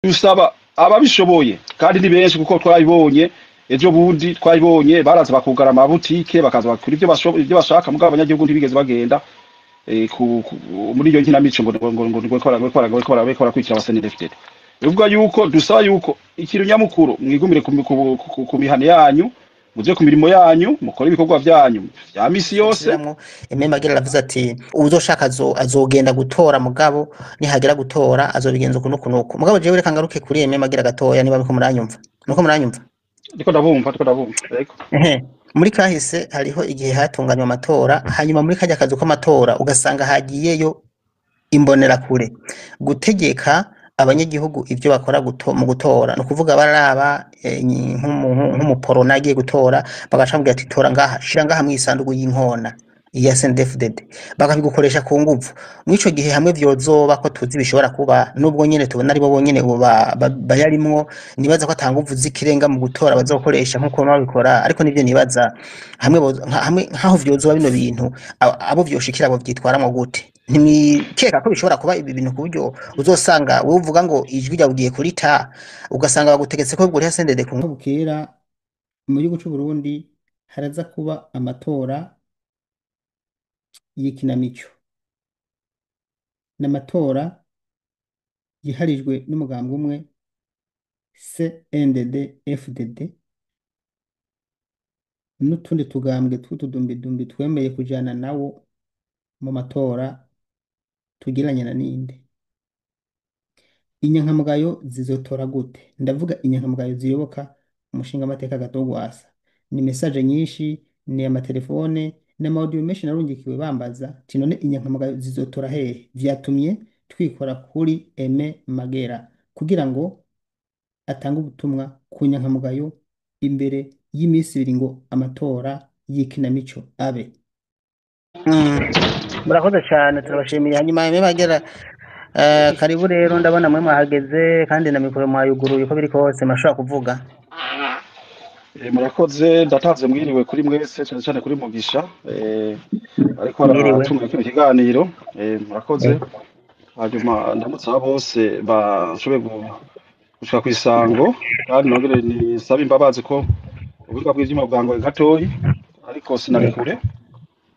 Dusaba ababishoboye, kandi ni benshi, kuko twabibonye ejo bundi, twabibonye baraza bakugara amabutike, bakaza bakora ivyo bashaka, mugabo abanyagihugu ntibigeze bagenda muri iyo nkinamico ngo barakwikira aba CNDD-FDD. Bivuga yuko dusaba yuko ikintu nyamukuru mwigumire ku mihana yanyu, muje ku mirimo yanyu, mukore ibikorwa vyanyu vya misi yose. Subiramwo, Aime Magera aravuze ati uwuzoshaka azogenda gutora, mugabo nihagera gutora azobigenza uku n'uku n'uku. Mugabo jewe reka ngaruke kuri Aime Magera gatoya, niba muriko muranyumva. Muriko muranyumva? Ndiko ndabumva, ndiko ndabumva, yego. Ehe. Muri kahise hariho igihe hatunganywa amatora, hanyuma muri karya kazu k'amatora ugasanga hagiyeyo imbonerakure gutegeka abanyagihugu ivyo bakora mu gutora. Ni ukuvuga bararaba nk'umuporona agiye gutora, bagaca bamubwira ati: "Tora ngaha, shira ngaha mw'isandugu y'inkona iya CNDD-FDD", bakabigukoresha ku nguvu. Mw'ico gihe hamwe vyozoba ko tuzi bishobora kuba, nubwo nyene tubona aribo bonyene ubu bayarimwo, nibaza ko ata nguvu z'ikirenga mu gutora bazokoresha nkuko babikora, ariko nivyo nibaza hamwe hamwe nkaho vyozoba bino bintu, abo vyoshikira bo vyitwaramwo gute? Ntimwikeka ko bishobora kuba ibi bintu, ku buryo uzosanga wowe uvuga ngo ijwi ryawe ugiye kurita, ugasanga bagutegetse ko uriha CNDD ku Bukera mu gihugu c'u Burundi haraza kuba amatora y'ikinamico, n'amatora yiharijwe n'umugambwe umwe CNDD FDD n'utundi tugambwe tw'utudumbidumbi twemeye kujana nawo mu matora tugereranya na ninde. Inyankamugayo zizotora gute? Ndavuga inyankamugayo ziyoboka umushingamateka Agathon Rwasa. Ni message nyinshi, ni amatelefone n'ama audio menshi narungikiwe bambaza ati: "None inyankamugayo zizotora hehe?" Vyatumye twikora kuri Aime Magera kugira ngo atange ubutumwa ku nyankamugayo imbere y'iminsi 2 ngo amatora y'ikinamico abe. Murakoze cyane, turabashimiye. Hanyuma Aime Magera, karibu rero. Ndabona mwe mwahageze kandi na mikoro mwayuguruye, uko biri kose murashobora kuvuga. Murakoze, ndatanze mwiriwe kuri mwese, cyane cyane kuri Mugisha ariko Mwiriwe. aratunga kino kiganiro. Murakoze. Hanyuma ndamutse abo bose bashoboye gushika kw'isango, kandi nongere nisabe imbabazi ko ubuhinga bw'ivyuma bwangoye gatoyi, ariko sinari kure,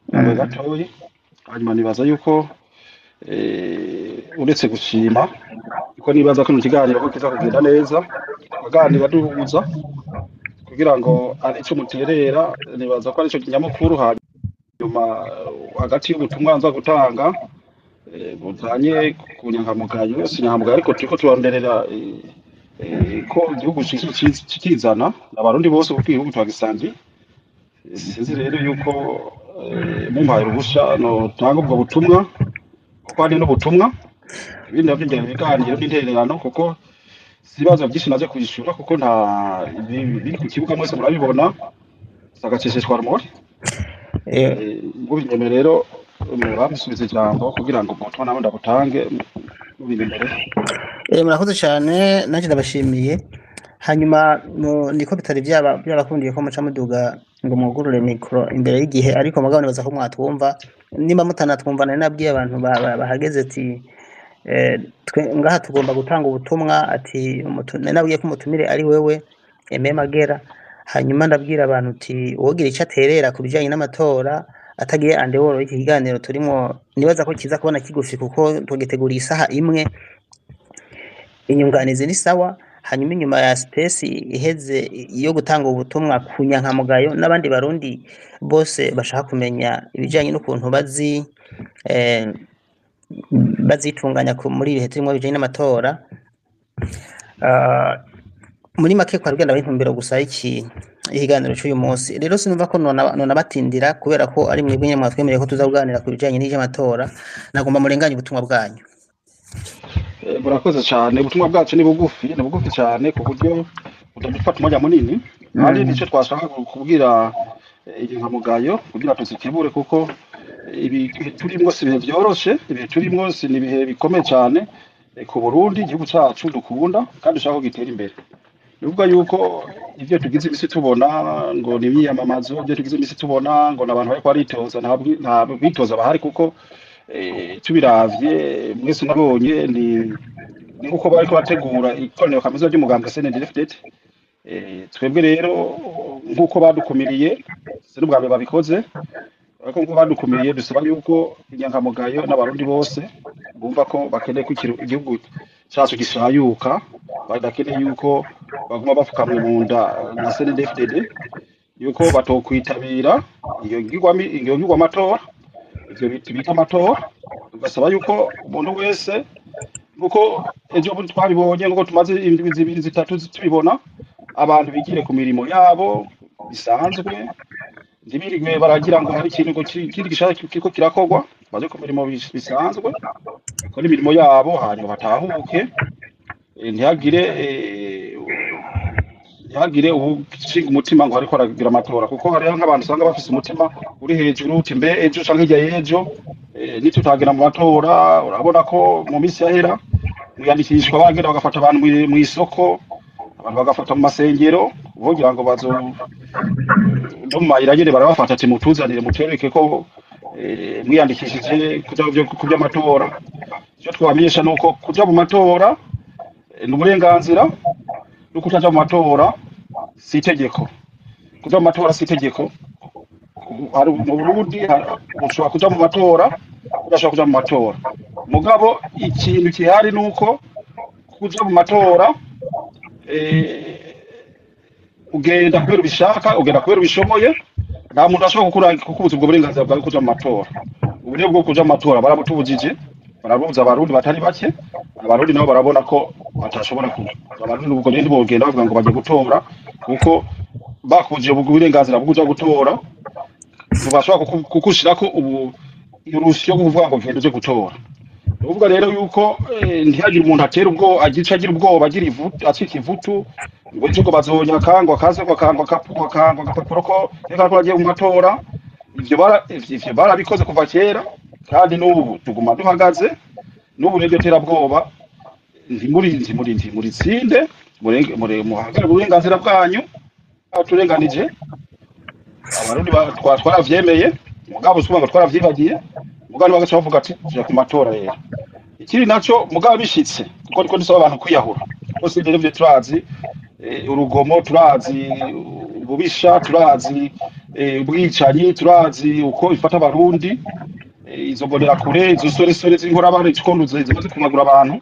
bwangoye gatoyi. Hanyuma nibaza yuko uretse gushima kuko nibaza ko mu kiganiro ko kiza kugenda neza, tukaganira duhuza kugira ngo ari ico muterera, nibaza ko ari ico nyamukuru. Hanyuma hagati y'ubutumwa nza gutanga bujanye ku nyankamugayo, si inyankamugayo, ariko turiko turonderera ko igihugu kikizana abarundi bose, kuko igihugu twagisangiye. Sinzi rero yuko mumpaye uruhusha notanga ubwo butumwa, kuko hari n'ubutumwa, ibindi navyo ngira ibiganiro n'intererano, kuko si ibibazo byinshi naje kwishura, kuko nta biri ku kibuga, mwese murabibona, sagacishishwa rumuri. Mubinyeme rero muramusubiza ijambo kugira ngo ubutumwa nabo ndabutange mubinyemere. Murakoze cyane, nanjye ndabashimiye. Hanyuma niko bitari byaba byabakundiye ko muca muduga ngo mwugurure mikoro imbere y'igihe, ariko mugabo nibaza ko mwatwumva. Nimba mutanatwumva, nari nabwiye abantu bahageze ati twe ngaha tugomba gutanga ubutumwa, ati nari nabwiye ko umutumire ari wewe Aime Magera. Hanyuma ndabwira abantu uti uwogira icyo aterera ku bijyanye n'amatora atagiye en dehors y'iki kiganiro turimo, nibaza ko kiza kubona kigufi kuko tugiteguriye isaha imwe. Inyunganizi ni sawa. Hanyuma inyuma ya space iheze yo gutanga ubutumwa ku nyankamugayo n'abandi barundi bose bashaka kumenya ibijyanye n'ukuntu bazi bazitunganya muri ibihe turimo bijyanye n'amatora. Muri make kwari kugenda intumbero gusa y'iki ikiganiro cy'uyu munsi. Rero sinumva ko nona batindira, kubera ko ari mwebwe nyene mwatwemereye ko tuza kuganira ku bijyanye n'ivy'amatora. Nagomba murenganye ubutumwa bwanyu. Murakoze cyane. Ubutumwa bwacu ni bugufi, ni bugufi cyane ku buryo butadufata umwanya munini, kandi nicyo twashaka kubwira inyankamugayo kugira tuzikebure, kuko ibi turimwo si ibihe byoroshe, ibihe turimwo si ni ibihe bikomeye cyane ku Burundi, igihugu cyacu dukunda kandi dushaka ko gitera imbere. Ni ukuvuga yuko ibyo tugize imisi tubona ngo ni imyiyamamazo, ibyo tugize imisi tubona ngo ni abantu bariko baritoza, nta bitoza bahari, kuko tubiravye mwese nabonye ni Ni nkuko bariko bategura ikoraniro kaminuza ry'umugambwe CNDD-FDD. Twebwe rero nk'uko badukumiriye, si n'ubwa mbere babikoze, ariko nk'uko badukumiriye dusaba yuko inyankamugayo n'abarundi bose bumva ko bakeneye ko igihugu cacu gishayuka, badakeneye yuko baguma bafukamwe mu nda na CNDD-FDD, yuko batokwitabira iyo ngirwamatora, ivyo bita amatora. Tugasaba yuko umuntu wese, nkuko ejo bundi twabibonye, nkuko tumaze indwi 2 3 tubibona, abantu bigire ku mirimo yabo bisanzwe, ntibirigwe baragira ngo hari ikintu ngo kindi gishaka kiriko kirakorwa, baje ku mirimo bisanzwe, bakore imirimo yabo hanyuma batahuke. Ntihagire uwushinga umutima ngo ariko aragira amatora, kuko hariho nk'abantu usanga bafise umutima uri hejuru uti mbe ejo canke hirya y'ejo nitutagera mu matora. Urabona ko mu minsi yahera mwiyandikishwa bagenda bagafata abantu mw'isoko, abantu bagafata mu masengero kugira ngo bazo no mu mayira nyene barabafata ati mutuzanire mutwereke ko mwiyandikishije kuja ku vy'amatora. Icyo twabamenyesha nuko kuja mu matora ni uburenganzira, no kutaja mu matora si itegeko. Kuja mu matora si itegeko. Hari mu Burundi ushobora kuja mu matora, udashobora kuja mu matora. Mugabo ikintu gihari nuko kuja mu matora ugenda kubera ubishaka, ugenda kubera ubishoboye. Nta muntu ashobora kukubuza ubwo burenganzira bwawe kuja mu matora. Uburyo bwo kuja mu matora barabutubujije, barabuza abarundi batari bake. Abarundi nabo barabona ko batashobora ku abarundi ubwo rero ntibogenda bavuga ngo bagiye gutora, kuko bakuje ubwo burenganzira bwo kuja gutora, ntibashobora kugushirako ubu irusyo yo kuvuga ngo genda uje gutora. Uvuga rero yuko ntihagire umuntu atera ubwoba, agica agira ubwoba, agira ivutu, acika ivutu ngo ejo ngo bazonyaka, ngo akaze, ngo akangwa akangwa agapapuro ko reka ko bagiye mu matora. Ivyo barabikoze kuva kera, kandi n'ubu tuguma duhagaze. N'ubu n'iryo terabwoba ntimuritsinde, muhagarare uburenganzira bwanyu turenganije. Abarundi twaravyemeye, mugabo si ngo twaravyibagiye, mugabo bagaca bavuga ati tuja ku matora rero. Ikindi naco mugabo bishitse, kuko niko dusaba abantu kwiyahura bose rero, ivyo turazi urugomo, turazi ububisha, turazi ubwicanyi, turazi uko ifata abarundi, izo mbonerakure, izo soresore z'inkorabare ukuntu zimaze kumagura abantu.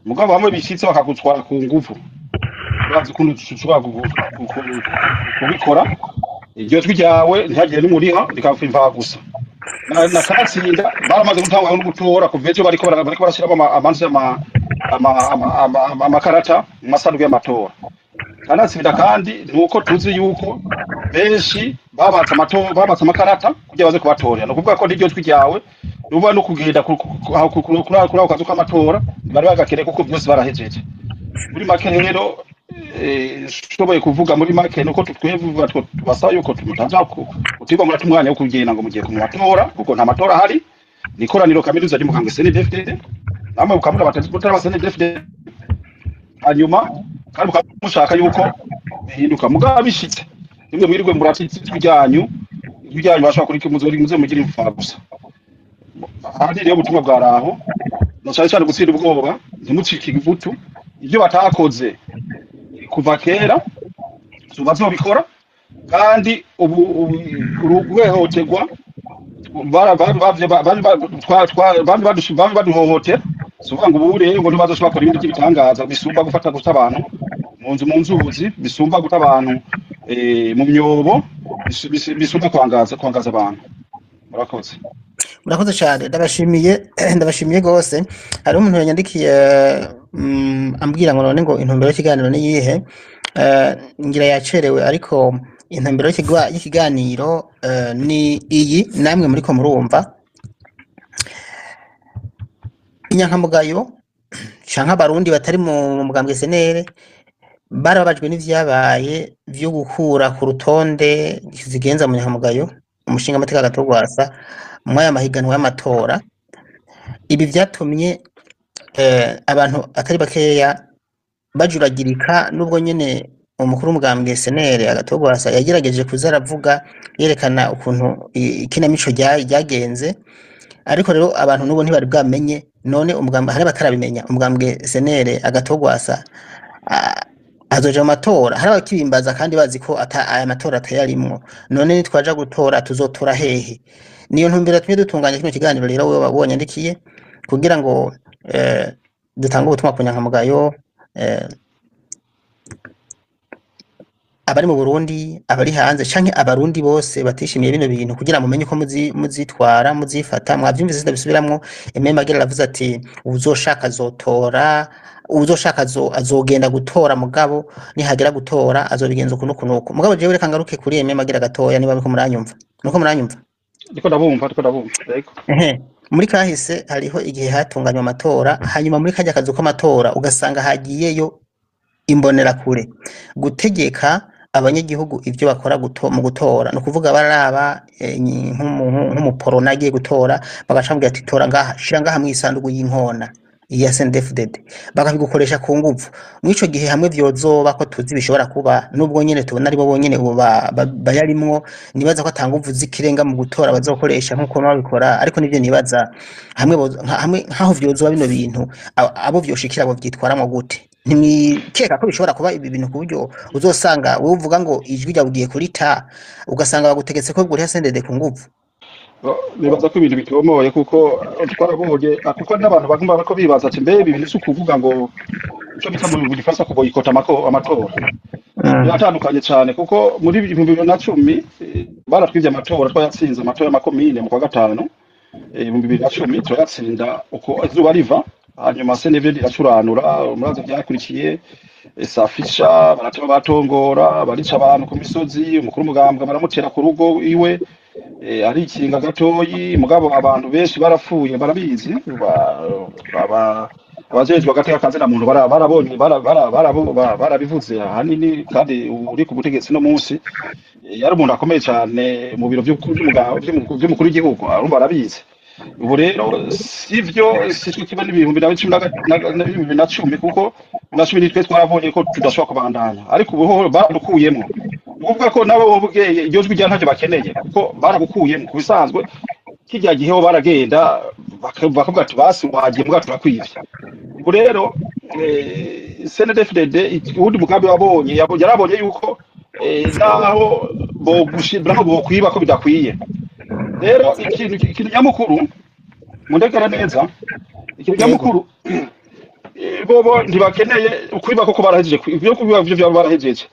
Mugabo bamwe bishitse bakagutwara ku nguvu, urazi ukuntu ushobora kubikora, iryo jwi ryawe ntihagire n'umuriha rikava imvaha gusa. Na kanatsinda baramaze gutangwa no gutora kuva ejo, bariko barashiramo amakarata mu masanduku y'amatora. Kanatsinda kandi nuko tuzi yuko benshi babatse amatora, babatse amakarata kugira baze kubatorera. Ni ukuvuga ko n'iryo jwi ryawe nuba no kugenda kuri ako kazu k'amatora bari bagakeneye, kuko byose barahejeje. Muri make rero nshoboye kuvuga muri make nuko twebwe tubasaba yuko mutaza kutirwa murata umwanya wo kugenda ngo mugiye ku matora, kuko nta matora ahari. Ni ikoraniro kaminuza ry'umugambwe CNDD-FDD, namwe mukamura batari aba CNDD-FDD, hanyuma kandi mukaba mushaka yuko bihinduka. Mugabo bishitse nimwe mwirirwe murata ijwi ryanyu, ijwi ryanyu bashobora kurika muze mugire imfaha gusa. Ahandi rero ubutumwa bwaraho na cane cane gutsinda ubwoba, ntimucike ivutu. Ibyo batakoze kuva kera bazobikora, kandi ubu urwehoterwa baduhohotera. Si ukuvuga ngo ubu rero ngo ntibazoshobora gukora ibindi by'ibitangaza bisumba gufata guta abantu mu nzu, mu nzuzi, bisumba guta abantu mu myobo, bisumba kwangaza abantu. Murakoze. Murakoze cyane, ndabashimiye, ndabashimiye rwose. Hariho umuntu yanyandikiye ambwira ngo none ngo intumbero y'ikiganiro ni iyihe? Ngira yacerewe, ariko intumbero y'ikiganiro ni iyi namwe muriko murumva. Inyankamugayo canke abarundi batari mu mugambwe SNL barababajwe n'ivyabaye vyo gukura ku rutonde zigenza mu nyankamugayo umushinga amateka Agathon mw'aya mahiganwa y'amatora. Ibi vyatumye abantu atari bakeya bajuragirika, nubwo nyene umukuru w'umugambwe SNL Agathon yagerageje kuza aravuga yerekana ukuntu ikinamico ryagenze, ariko rero abantu n'ubu ntibari bwamenye None umugambwe, hari abatarabimenya, umugambwe senere Agathon Rwasa azoja mu matora. Hari abakibimbaza kandi bazi ko aya matora atayarimwo. None nitwaja gutora tuzotora hehe? Niyo ntumbero tumye dutunganya kino kiganiro. Rero wewe wabonye kugira ngo dutange ubutumwa ku nyankamugayo, abari mu Burundi, abari hanze canke abarundi bose batishimiye bino bintu, kugira mumenye uko muzitwara, muzifata. Mwavyumvise, sindabisubiramwo. Aime Magera aravuze ati uwuzoshaka azotora, uwuzoshaka azogenda gutora, mugabo nihagera gutora azobigenza uku n'uku n'uku. Mugabo jewe reka ngaruke kuri Aime Magera gatoya, niba muriko muranyumva. Nuko muranyumva? Ndiko ndabumva, ndiko ndabumva, yego. Ehe. Muri kahise hariho igihe hatunganywa amatora, hanyuma muri karya kazu k'amatora ugasanga hagiyeyo imbonerakure gutegeka abanyagihugu ivyo bakora mu gutora. Ni ukuvuga bararaba nk'umuporona agiye gutora, bagaca bamubwira ati tora ngaha, shira ngaha mw'isandugu y'inkona iya CNDD-FDD, bakabigukoresha ku nguvu. Mw'ico gihe hamwe vyozoba ko tuzi bishobora kuba, nubwo nyene tubona aribo bonyene ubu bayarimwo, nibaza ko ata nguvu z'ikirenga mu gutora bazokoresha nkuko babikora, ariko nivyo nibaza hamwe hamwe nkaho vyozoba bino bintu, abo vyoshikira bo vyitwaramwo gute? Ntimwikeka ko bishobora kuba ibi bintu, ku buryo uzosanga wowe uvuga ngo ijwi ryawe ugiye kurita, ugasanga bagutegetse ko guriha CNDD ku nguvu? Nibaza ko ibintu bitomoye, kuko twarabonye, kuko n'abantu bagomba bariko bibaza ati mbe ibi bintu si ukuvuga ngo ico bita mu gifaransa kuboyikota amatora. Biratandukanye cyane, kuko muri 2010 baratwivye amatora. Twayatsinze amatora y'amakomine mu kwa gatanu 2010, turayatsinda uko izuba riva. Hanyuma CNDD iracuranura. Murazi vyakurikiye, safisha baratema, batongora, barica abantu ku misozi. Umukuru w'umugambwe baramutera ku rugo iwe, arikinga gatoyi, mugabo abantu benshi barapfuye, barabizi. Abajejwe agateka kazina muntu barabonye, barabivuze ahanini. Kandi uri ku butegetsi no munsi yari umuntu akomeye cyane mu biro vy'umukuru w'igihugu, arumva arabizi. Ubu rero sivyo, sitwe kiba n'ibihumbi na cumi na 2010, kuko na cumi nitwe twarabonye ko tudashobora kubandanya, ariko ubu ho baradukuyemwo. Ni ukuvuga ko nabo bobwe iryo jwi rya ntacyo bakeneye, kuko baragukuyemwo. Ku bisanzwe kirya gihe ho baragenda bakavuga ati basi wagiye, muga turakwivye. Ubu rero CNDD-FDD uwundi mugambi wabonye, yarabonye yuko naho bogushira, naho bokwiba ko bidakwiye. Rero ikintu nyamukuru, mundekera neza, ikintu nyamukuru, bobo ntibakeneye kwiba, koko barahejeje ibyo kubiba byo byaba barahejeje.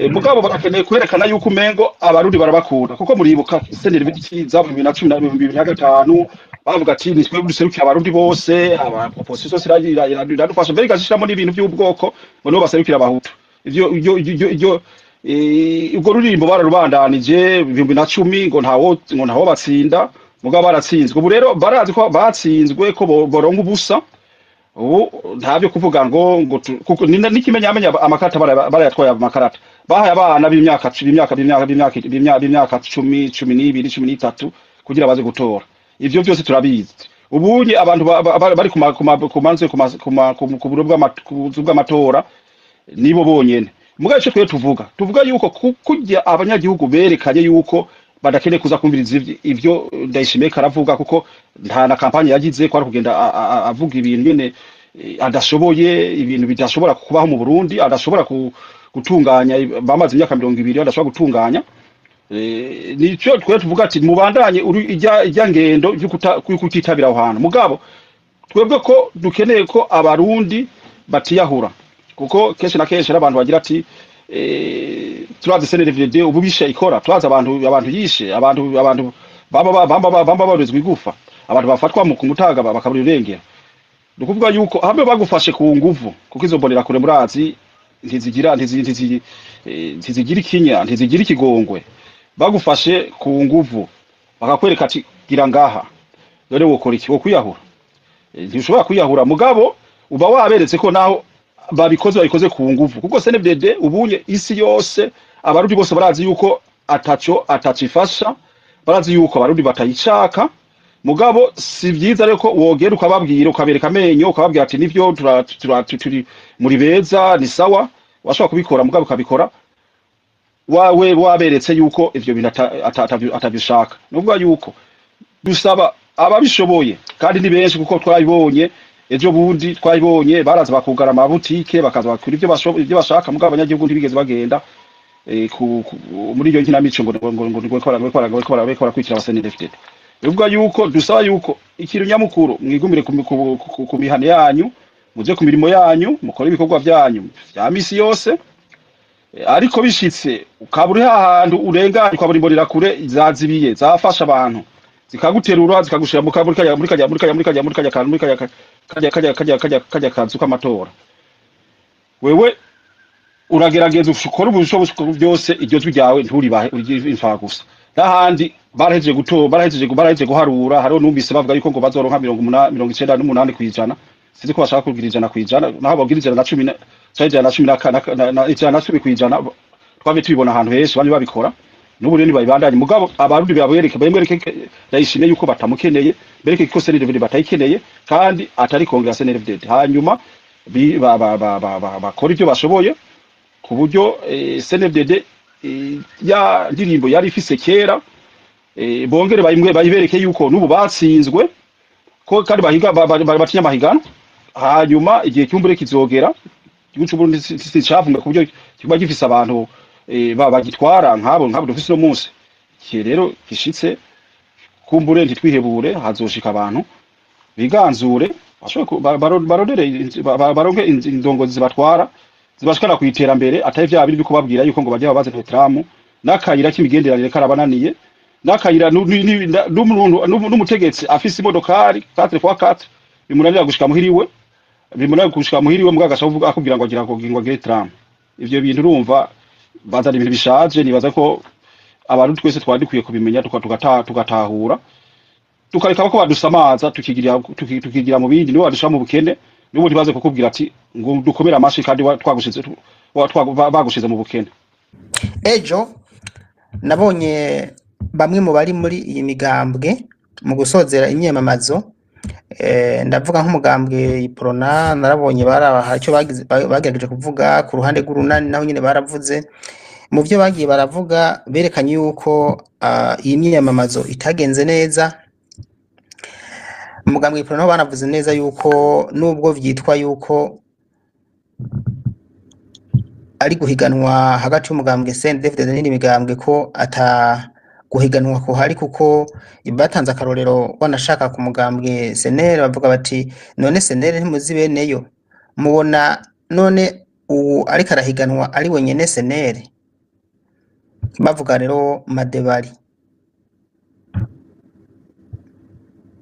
Mugabo barakeneye kwerekana yuko umengo abarundi barabakunda, kuko muribuka CNDD kiza mu 2010 na 2005, bavuga ati ni twebwe duserukiye abarundi bose, aba opposition yose iradufasha, mbere igashiramo n'ibintu by'ubwoko ngo nibo baserukira abahutu. Ivyo urwo ruririmbo bararubandanije 2010, ngo ntawo batsinda, mugabo baratsinzwe. Ubu rero barazi ko batsinzwe, ko boronka ubusa. Ubu ntabyo kuvuga ngo kuko n'ikimenyamenya amakarata barayatwaye. Amakarata bahaye abana b'imyaka 10, 12, 13 kugira baze gutora. Ivyo byose turabizi. Ubunye abantu bari ku manzu ku buro ku buzu bw'amatora nibo bonyene. Mugabo ico twe tuvuga yuko kurya abanyagihugu berekanye yuko badakeneye kuza kumviriza ivyo Ndayishimiye karavuga, kuko nta na kampanye yagize, ko ari kugenda avuga ibintu nyene adashoboye, ibintu bidashobora kubaho mu Burundi, adashobora gutunganya. Bamaze imyaka 20 adashobora gutunganya. Nico twe tuvuga ati mubandanye ijya ngendo yo kutitabira aho hantu. Mugabo twebwe ko dukeneye ko abarundi batiyahura, kuko kenshi na kenshi hari abantu bagira ati turazi CNDD-FDD ubu bishe ikora, turazi abantu yishe, abantu baba barezwe igufa, abantu bafatwa mu kumutaga bakabura irengero. Ni ukuvuga yuko hamwe bagufashe ku nguvu, kuko izo mbonera kure murazi ntizigira ntizigira ikinya, ntizigira ikigongwe. Bagufashe ku nguvu bakakwereka ati gira ngaha, dore wokora iki? Wo kwiyahura? Ntushobora kwiyahura, mugabo uba waberetse ko naho babikoze ku nguvu, kuko CNDD ubunye isi yose, abarundi bose barazi yuko ataco atacifasha, barazi yuko abarundi batayishaka. Mugabo si vyiza rero ko wogera ukababwira, ukabereka amenyo, ukababwira ati nivyo turi muri beza, ni sawa. Washobora kubikora, mugabo ukabikora wawe waberetse yuko ivyo bintu atabishaka. Nuvuga yuko Dusaba ababishoboye, kandi ni benshi, kuko twabibonye ejo bundi, twabibonye baraza bakugara amabutike, bakaza bakora ibyo bashaka, mugabo abanyagihugu ntibigeze bagenda muri iyo nkinamico ngo barakurikira aba CNDD-FDD. Bivuga yuko dusaba yuko ikintu nyamukuru mwigumire ku mihana yanyu, muje ku mirimo yanyu, mukore ibikorwa vyanyu vya misi yose. Ariko bishitse ukaba uri hahantu urenganye, ukabura imbonerakure zazibiye, zafasha abantu, zikaguterura, zikagushira muri kajya muri kajya muri kajya muri kajya muri kajya kantu, muri kajya kajya kajya kajya kajya kajya kazu k'amatora, wewe uragerageza ukora ubushobozi byose, iryo jwi ryawe nturibahe, urigire imfa gusa. N'ahandi barahejeje gutora, barahejeje guharura. Hariho numvise bavuga yuko ngo bazoronka 80, 98%. Sinzi ko bashaka kugira 100%, naho bagira 110 canke 110 na 110%. Twabye tubibona ahantu henshi bamwe babikora, n'ubu rero ntibabibandanye. Mugabo Abarundi babereke, bemwereke Ndayishimiye yuko batamukeneye, bereke ko CNDD-FDD batayikeneye kandi atari kongera CNDD-FDD. Hanyuma bakora ibyo bashoboye ku buryo CNDD ya ndirimbo yari ifise kera, bongere bayibereke yuko n'ubu batsinzwe, ko kandi bahiga batinya amahiganwa. Hanyuma igihe cyumbure kizogera, igihugu c'Uburundi si cavuga ku buryo kiba gifise abantu bagitwara nk'abo dufise uno munsi. Igihe rero gishitse, kumbure ntitwihebure, hazoshika abantu biganzure, bashobore barondere baronke indongozi zibatwara, zibashikana ku iterambere, atari vya bindi kubabwira yuko ngo bajya babaze tram n'akayira k'imigenderanire karabananiye, n'akayira n'umutegetsi afise imodokari 4x4 bimunanira gushika muhiriwe, mugabo agaca akubwira ngo agira ngo agire tram. Ivyo bintu urumva bazana ibintu bishaje. Nibaza ko abantu twese twari dukwiye kubimenya, tugatahura, tukareka ko badusamaza, tukigira mu bindi. Nibo badushira mu bukene, nibo ntibaze kukubwira ati ngo dukomere amashi kandi bagushize mu bukene. Ejo nabonye bamwe mu bari muri iyi migambwe mu gusozera imyamamazo, ndavuga nk'umugambwe Iprona, narabonye barabaha icyo bagerageje kuvuga ku ruhande rw'urunani, naho nyine baravuze. Mu byo bagiye baravuga, berekanye yuko iyi myiyamamazo itagenze neza. Umugambwe Iprona naho banavuze neza yuko nubwo vyitwa yuko ari guhiganwa hagati y'umugambwe CNDD-FDD n'indi migambwe, ko ata guhiganwa kuhari, kuko batanze akarorero wanashaka ku mugambwe SNL, bavuga bati: "None SNL ntimuzi beneyo? Mubona none ubu ariko arahiganwa ari wenyene SNL?" Bavuga rero Madebari.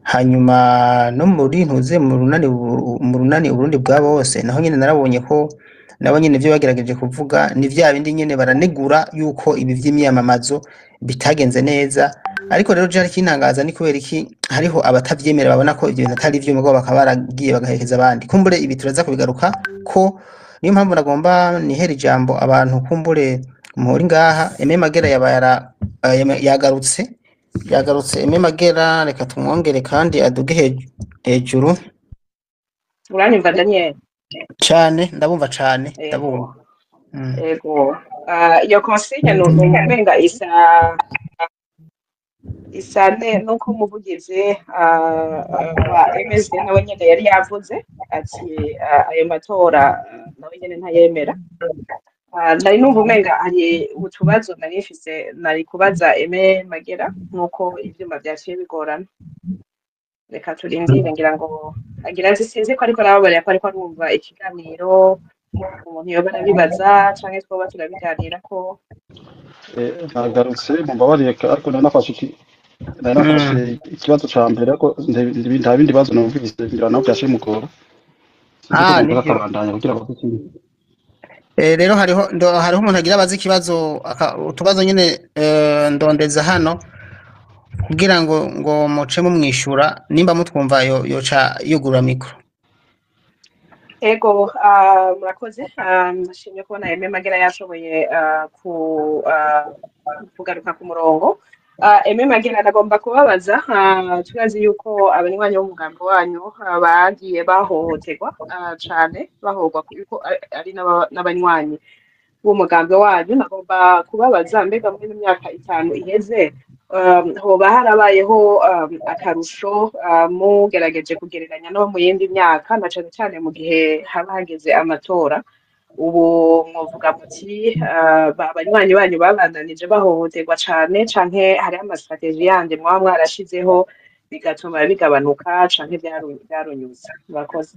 Hanyuma no muri ntuze mu runani Uburundi bwa bose, naho nyene narabonye ko nabo nyene ivyo bagerageje kuvuga ni vya bindi nyene, baranegura yuko ibi vy'imyamamazo bitagenze neza. Ariko rero je hari ikintangaza: ni kubera iki hariho abatavyemera, babona ko ivyo bintu atari vyo, mugabo bakaba baragiye bagaherekeza abandi? Kumbure ibi turaza kubigaruka ko, niyo mpamvu nagomba nihere ijambo abantu kumbure muhori ngaha. Aime Magera yabaye yagarutse. Aime Magera, reka tumwongere kandi aduge hejuru. Uranyumva, Daniel? Cane, ndabumva cane. Ego. Ndabumva. Ego. Iyo consigne ni umenga isa nuko umuvugizi wa MSD nawe nyene yari yavuze ati ayo matora nawe nyene ntayemera. Nari numva umenga hari utubazo nari mfise nari kubaza Aime Magera, nkuko ivyuma vyaciye bigorana. Reka turindire, ngira ngo agira nzi, sinzi ko ariko arababarira ko ariko arumva ikiganiro, umuntu yoba arabibaza canke twoba turabiganirako. Nagarutse, mumbabarire, ariko nari nafashe ikibazo ca mbere, ariko nta bindi bibazo numvise, ngira naho vyashe mugora. Sinzi ko mugora Nivyo. Akabandanya kugira baze ikindi. Rero hariho umuntu agira abaze ikibazo, utubazo nyene, ndondeza hano kugira ngo muce mumwishura. Nimba mutwumva, yoca yugurura micro. Ego, murakoze. Ndashimye kubona Aime Magera yashoboye kugaruka ku murongo. Aime Magera, nagomba kubabaza, turazi yuko abanywanyi b'umugambi wanyu bagiye bahohoterwa cane, bahorwa yuko ari n'abanywanyi b'umugambi wanyu. Nagomba kubabaza, mbega muri ino myaka 5 iheze Hoba harabayeho akarusho mugerageje kugereranya no mu yindi myaka, na cane cane mu gihe haba hageze amatora? Ubu mwovuga muti abanywanyi banyu babandanije bahohoterwa cane, canke hariho ama stratégies yandi mwaba mwarashizeho bigatuma bigabanuka, canke vyarunyuze? Murakoze.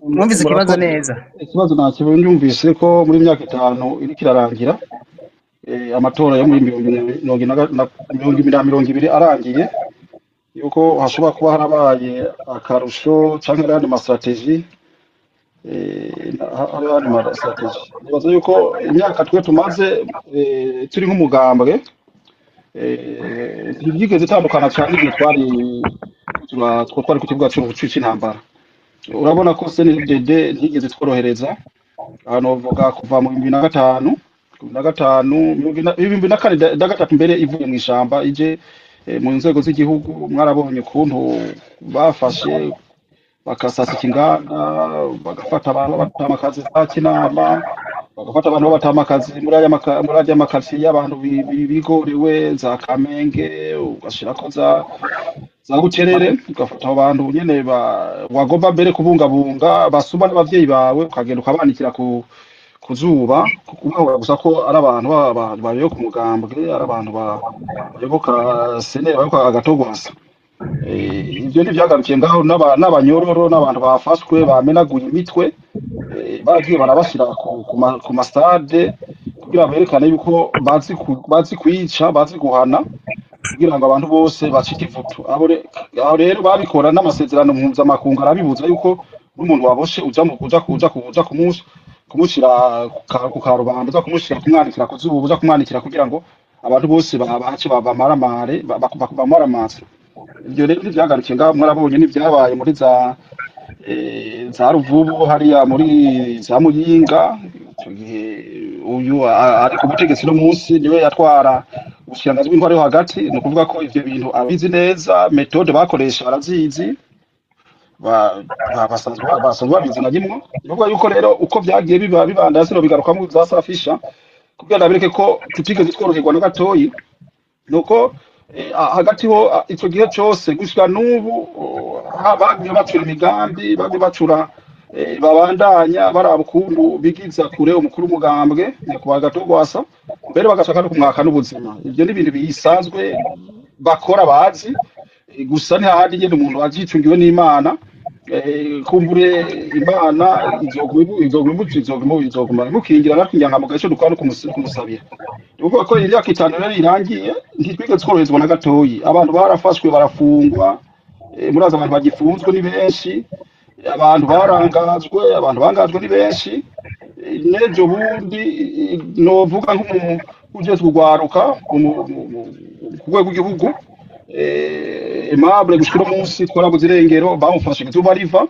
Mwumvise ikibazo Murakoze. neza? Ikibazo nakibonye, yumvise ko muri myaka 5 iriko irarangira, amatora yo muri 2020 arangiye, yuko hashobora kuba harabaye akarusho canke ayandi ma stratégies, hariho ayandi ma stratégies. Nibaza yuko imyaka twe tumaze turi nk'umugambwe, ntibyigeze itandukana cyane igihe twari ku kibuga c'intambara. Urabona ko CNDD ntigeze tworohereza. Ahantu bavuga kuva mu 2005, 2005, 2004 na gatatu mbere, ivuye mu ishamba ije mu nzego z'igihugu, mwarabonye ukuntu bafashe bakasasika inganda, bagafata abantu b'abatamakazi za Kinama, bagafata abantu b'abatamakazi muri aya makaritsiye y'abantu bigorewe za Kamenge, ugashirako za Buterere, ugafata abo bantu nyene wagomba mbere kubungabunga basumba n'abavyeyi bawe, ukagenda ukabanikira ku zuba, kubahora gusa ko ari abantu bayoboka umugambwe, ari abantu bayoboka seneri, bayoboka Agatogwasa. Ivyo ntivyagarukiye ngaho, n'abanyororo n'abantu bafashwe bamenaguye imitwe, baragiye barabashira ku ma stades kugira berekane yuko bazi kwica, bazi guhana, kugira ngo abantu bose bacike ivutu. Aho rero babikora n'amasezerano mpuzamakungu arabibuza yuko n'umuntu waboshe uja mu kuja kuja kuja kumushira ku karubanda, uza kumushira kumwanikira ku zuba, uza kumwanikira kugira ngo abantu bose babace bamaramare, bamaramase. Ibyo rero ntivyagarukiye ngaho, mwarabonye n'ivyabaye muri za Ruvubu, hariya muri za Muyinga. Ico gihe uyu ari ku butegetsi no munsi niwe yatwara ubushikiranganji bw'intwaro yo hagati. Ni ukuvuga ko ivyo bintu abizi neza, méthodes bakoresha barazizi, basanzwe babizi na rimwe. Ni ukuvuga yuko rero uko vyagiye biba bibandanya, sino bigarukamwo za safisha kugira ndabereke ko tutigeze tworoherwa na gatoyi. Nuko hagati ho ico gihe cose gushika n'ubu, bagiye bacura imigambi, bagiye bacura, babandanya baraba ukuntu bigiza kure umukuru w'umugambwe nyakubahwa Gatogwasa, mbere bagashaka no kumwaka n'ubuzima. Ivyo ni ibintu bisanzwe bakora bazi. Gusa ntihahandi nyene umuntu ajicungiwe n'Imana, kumbure Imana izoguma imukingira, natwe inyankamugayo ico dukora no kumusabira. Ni ukuvuga ko imyaka 5 rero irangiye, ntitwigeze tworoherezwa na gatoyi. Abantu barafashwe, barafungwa, murazi abantu bagifunzwe ni benshi, abantu barangajwe, abantu bangajwe ni benshi. N'ejo bundi, novuga nk'umu ujejwe urwaruka ku rwego rw'igihugu, Aimable, gushika uno munsi twarabuze irengero. Bamufashe izuba riva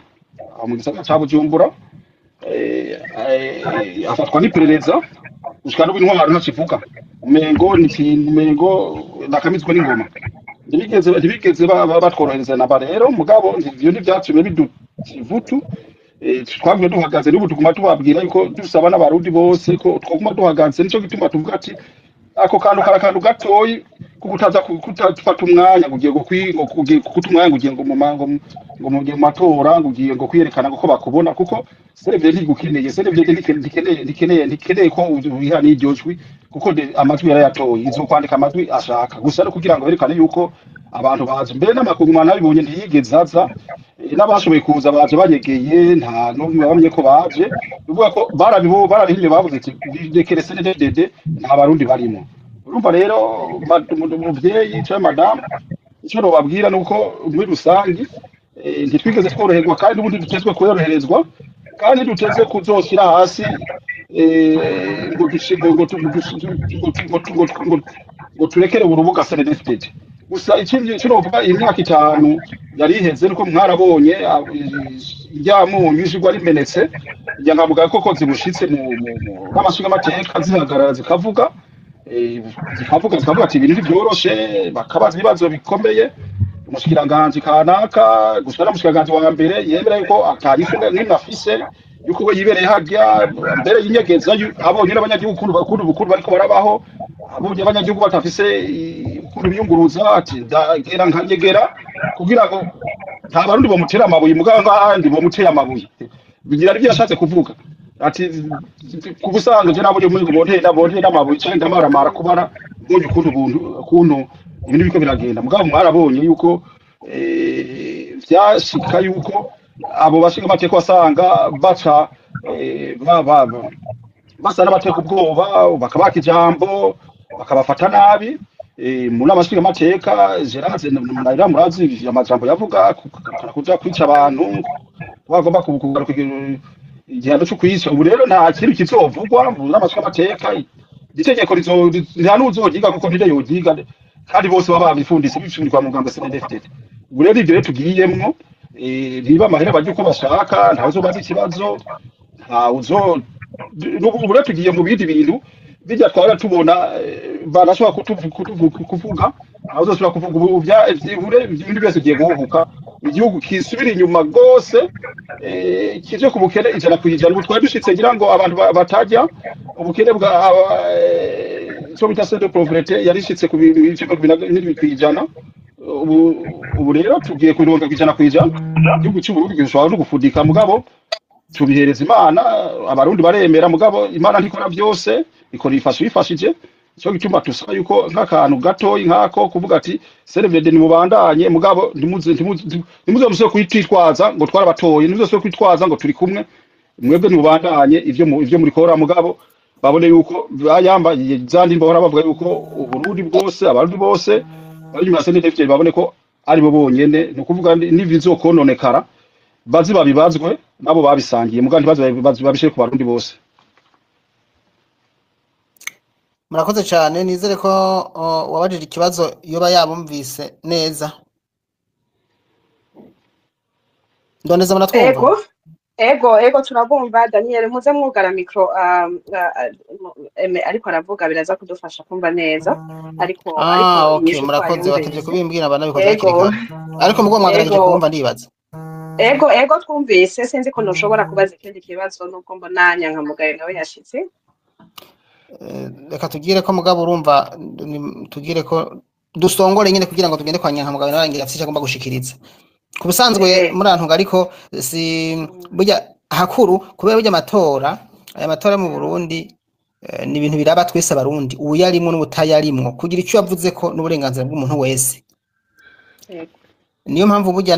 aho mu gisagara ca Bujumbura, afatwa n'iperereza. Gushika n'ubu intwaro ntakivuga, umengo ni ikintu, umengo nakamizwe n'ingoma. Ntibigeze batworohereza naba rero. Mugabo ivyo ntivyatumye biduca ivutu. Twagumye duhagaze, n'ubu tuguma tubabwira yuko dusaba n'Abarundi bose ko twoguma duhagaze. Nico gituma tuvuga ati ako kantu kari akantu gatoyi ko kutaza kutafata umwanya ngo ugiye ngo ugiye guta umwanya, ngo ugiye ngo mu ma- ngo mu ngo mugiye mu matora, ngo ugiye ngo kwiyerekana ngo ko bakubona, kuko CNDD ntigukeneye. CNDD ntikeneye ko wiha n'iryo jwi, kuko amajwi yarayatoye, izokwandika amajwi ashaka gusa no kugira ngo berekane yuko abantu bazi. Mbere n'amakungu nabibonye ntiyigeze aza. N'abashoboye kuza baje banyegeye, nta n'umwe bamenye ko baje. Bivuga ko barabihimye, bavuze ati rekere CNDD, nta Barundi barimo. Urumva rero, muvyeyi canke madamu, ico nobabwira ni uko muri rusangi ntitwigeze tworoherwa, kandi n'ubundi dutezwe kuyoroherezwa, kandi duteze kuzoshira hasi ngo dushi- ngo ngo ngo ngo ngo ngo ngo ngo turekere urubuga CNDD-FDD. Gusa ikindi cyo novuga, iyi myaka 5 yari iheze nuko mwarabonye iryamunyu ijigwa rimenetse, inyangamugayo koko zibushitse mu n'amashinga amateka zihagarara zikavuga, zikavuga ati ibintu ntibyoroshe, bakabaza ibibazo bikomeye umushikiranganji kanaka. Gusa n'umushikiranganji wa mbere yemera yuko atarifu n'imwe afise, yuko we yibereye harya mbere yinyegeza, abonye n'abanyagihugu ukuntu bukuru bariko barabaho. Abonye abanyagihugu batafise ukuntu biyunguruza, ati ndagera nkanyegera kugira ngo nta Barundi bomutera amabuye, mugabo ngahandi bomutera amabuye. Bigira arivyo yashatse kuvuga, ati ku busanzwe je nabonye muri bontera amabuye canke ndamaramara kubara mbonye ukuntu ubuntu ukuntu ibintu biriko biragenda. Mugabo mwarabonye yuko vyashika yuko abo bashinga amateka wasanga baca basa n'abateka ubwoba, bakabaka ijambo, bakabafata nabi. Mu nama nshingamateka Gerard Nayira, murazi amajambo yavuga kuja kwica abantu, bagomba kugaruka igihano cyo kwica. Ubu rero nta kintu kizovugwa mu nama nshingamateka, itegeko nta n'uzogiga kuko ntiryo yogiga, kandi bose baba babifunditse bifundikwa mu mugambwe CNDD-FDD. Ubu rero ivyo rero tugiyemwo, niba amahera barya uko bashaka, ntawe uzobaza ikibazo, ntawe uzo. Ubu rero tugiye mu bindi bintu bijya twara tubona, barashobora kuvuga, ntawe uzosubira kuvuga. Ubu ibintu byose bigiye guhubuka, igihugu kisubira inyuma rwose, kije ku bukene 100%. Ubu twari dushitse ngira ngo abantu batajya ubukene bwa icyo bita seuil de pauvreté yarishitse ku bice 27%. Ubu rero tugiye ku 100%. Igihugu cy'Uburundi gishobora no gufudika, mugabo tubihereza Imana. Abarundi baremera, mugabo Imana ntikora byose, ikora ifasha ibifashije. Nico gituma tusaba yuko nk'akantu gatoyi nk'ako kuvuga ati CNDD nimubandanye, mugabo ntimuze musubire kwitwaza ngo twarabatoye, ntimuze musubire kwitwaza ngo turi kumwe. Mwebwe nimubandanye ivyo murikora, mugabo babone yuko bayambaye za ndirimbo bahora bavuga yuko Uburundi bwose, Abarundi bose bari inyuma ya CNDD-FDD, babone ko ari bo bonyene. Ni ukuvuga n'ibizokononekara bazi babibazwe nabo babisangiye, mugabo ntibaze babishire ku Barundi bose. Murakoze cyane, nizere ko wabajije ikibazo yoba yabumvise neza. Ndondeza, muratwumva? Ego, turabumva Daniel. Muze mwugara micro ariko aravuga, biraza kudufasha kumva neza, ariko Okay, inyishu murakoze, batevye twayumvise. kubimbwira, banabikoze hakiri Ego. kare, ariko mugo mwagerageje Ego. kumva ndibaza. Ego, twumvise. Sinzi ko ntushobora kubaza ikindi kibazo nubwo mbona Nyankamugayo nawe yashitse. Reka tugire ko, mugabo urumva tugire ko dusongore nyine kugira ngo tugende kwa Nyankamugayo nawe arangira afise icyo agomba gushikiriza. Ku busanzwe murantunga, ariko si burya hakuru kubera burya amatora, aya matora mu Burundi, ni ibintu biraba twese Abarundi, uyarimwo n'ubutayarimwo, kugira icyo yavuze ko n'uburenganzira bw'umuntu wese. Ego. Niyo mpamvu burya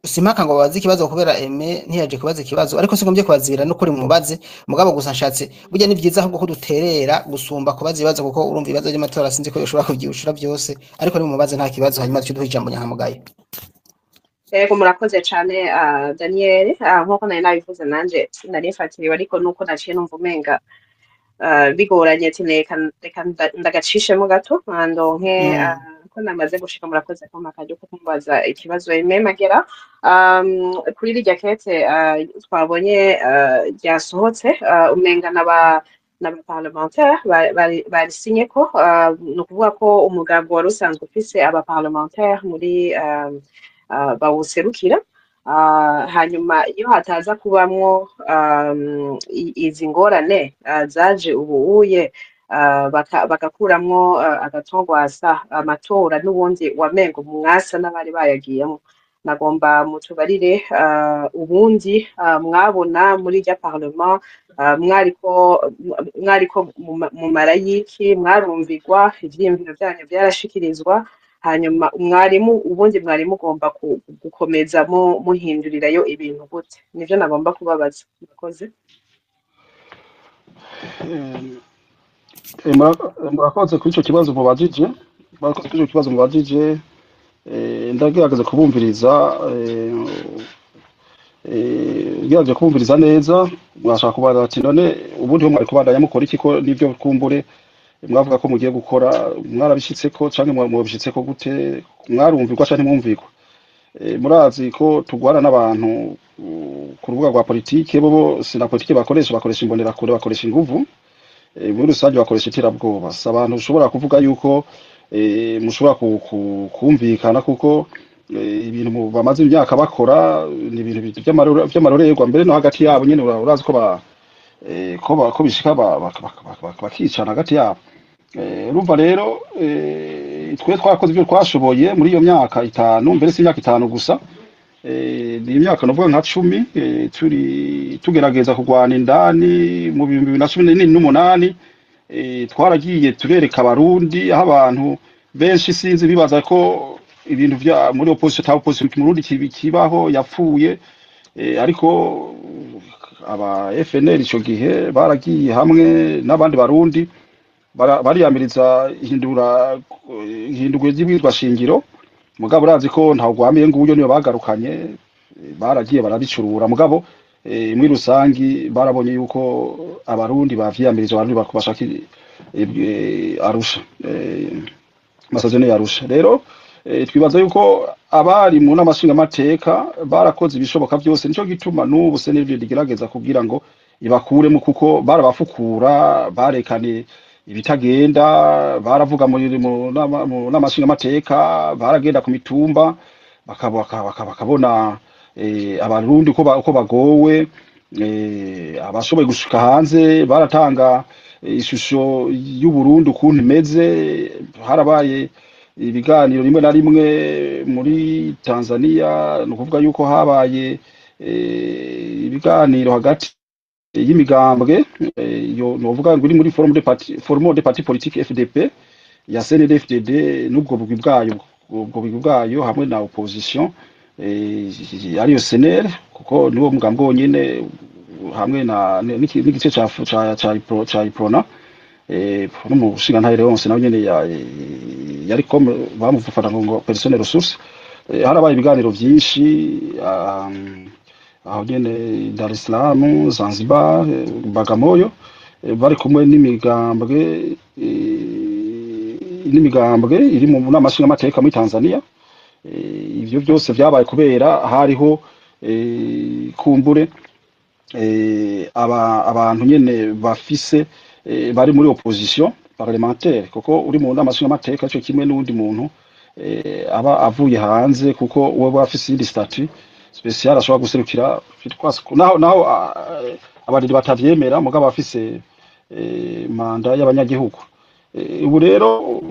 simpaka ngo babaze ikibazo kubera Aime ntiyaje kubaza ikibazo, ariko singombye kubazibira n'ukuri mubaze. Mugabo gusa nshatse burya ni byiza ahubwo ko duterera gusumba kubaza ibibazo, kuko urumva ibibazo by'amatora sinzi ko yoshobora kuvyishura byose, ariko ni mubaze nta kibazo, hanyuma duce duha ijambo Nyankamugayo. Ego, murakoze cane Daniel. Nkuko nari nabivuze nanje nari mfatiriwe, ariko nuko naciye numva umenga bigoranye, ati reka ndagacishemo gato ndonke ko namaze gushika. Murakoze kumpa akaryo ko kumubaza ikibazo Aime Magera. Kuri rirya kete twabonye ryasohotse, umenga n'aba parlementaire barisinye ko, ni ukuvuga ko umugambi wari usanzwe ufise aba parlementaire muri bawuserukira. Hanyuma iyo hataza kubamwo izi ngorane zaje ubu uye, bagakuramwo agatongwasa, amatora n'ubundi wamengo mwasa n'abari bayagiyemo. Nagomba mutubarire ubundi mwabona muri rya parlement mwariko mu marayiki, mwarumvigwa, ivyiyumviro vyanyu vyarashikirizwa, hanyuma mwarimu ubundi mwari mugomba gukomeza muhindurirayo ibintu gute? Nivyo nagomba kubabaza, murakoze. Murakoze kuri ico kibazo mubajije, murakoze kuri ico kibazo mubajije. Ndagerageza kubumviriza, ngerageje kubumviriza neza. Mwashaka kubaza ati none ubundi ho mwari kubandanya mukora iki, ko nivyo kumbure mwavuga ko mugiye gukora mwarabishitseko canke mwabishitseko gute, mwarumvirwa canke ntimwumvirwa? Murazi ko tugwana n'abantu ku rubuga rwa politike, bobo sina politike bakoresha, bakoresha imbonerakure, bakoresha inguvu, muri rusange bakoresha iterabwoba. Si abantu ushobora kuvuga yuko mushobora kumvikana, kuko ibintu bamaze imyaka bakora ni ibintu vy'amarorerwa, mbere no hagati yabo nyene urazi ko ba ko bishika bakicana hagati yabo. Urumva rero, twe twakoze ibyo twashoboye muri iyo myaka 5, mbere si imyaka 5 gusa, ni imyaka novuga nka 10, turi tugerageza kurwana indani. Mu 2018, twaragiye turereka Abarundi, aho abantu benshi sinzi bibaza ko ibintu vya muri opposition, ta opposition mu Burundi kibaho yapfuye, ariko aba FNL ico gihe baragiye hamwe n'abandi Barundi, bariyamiriza ihindurwa ry'ibwirizwa shingiro. Mugabo urazi ko ntawe gwamiye nguyo, niyo bagarukanye, baragiye barabicurura. Mugabo muri rusangi barabonye yuko Abarundi bavyiyamirije, Abarundi bashaka Arusha, amasezerano ya Arusha. Rero twibaza yuko abari mu nama nshingamateka barakoze ibishoboka byose. Nico gituma n'ubu CNDD igerageza kugira ngo ibakuremo, kuko barabafukura, barekane ibitagenda, baravuga muri mu nama nshingamateka, baragenda ku mitumba, bakabona Abarundi uko bagowe. Abashoboye gushika hanze baratanga ishusho y'Uburundi ukuntu imeze. Harabaye ibiganiro rimwe na rimwe muri Tanzania, ni ukuvuga yuko habaye ibiganiro hagati y'imigambwe, yo novuga ngo iri muri forum de parti politique FDP ya CNDD-FDD n'ubwo bugwi bwayo, ubwo bugwi bwayo hamwe na opposition, ariyo CNL, kuko niwo mugambwe wonyene hamwe na n'igice ca Uprona, n'umushingantahe Leonce nawe nyene yari comme bamufata ngo personne ressource. Harabaye ibiganiro vyinshi, aho nyene Dar es Salaam, Zanzibar, Bagamoyo, bari kumwe n'imigambwe iri mu nama nshingamateka muri Tanzania. Ivyo byose vyabaye kubera hariho kumbure abantu nyene bafise, bari muri opposition parlementaire, kuko uri mu nama nshingamateka ico kimwe n'uwundi muntu aba avuye hanze, kuko uwo aba afise iyindi statut spécial ashobora guserukira naho abariri batavyemera, mugabo afise manda y'abanyagihugu. Ubu rero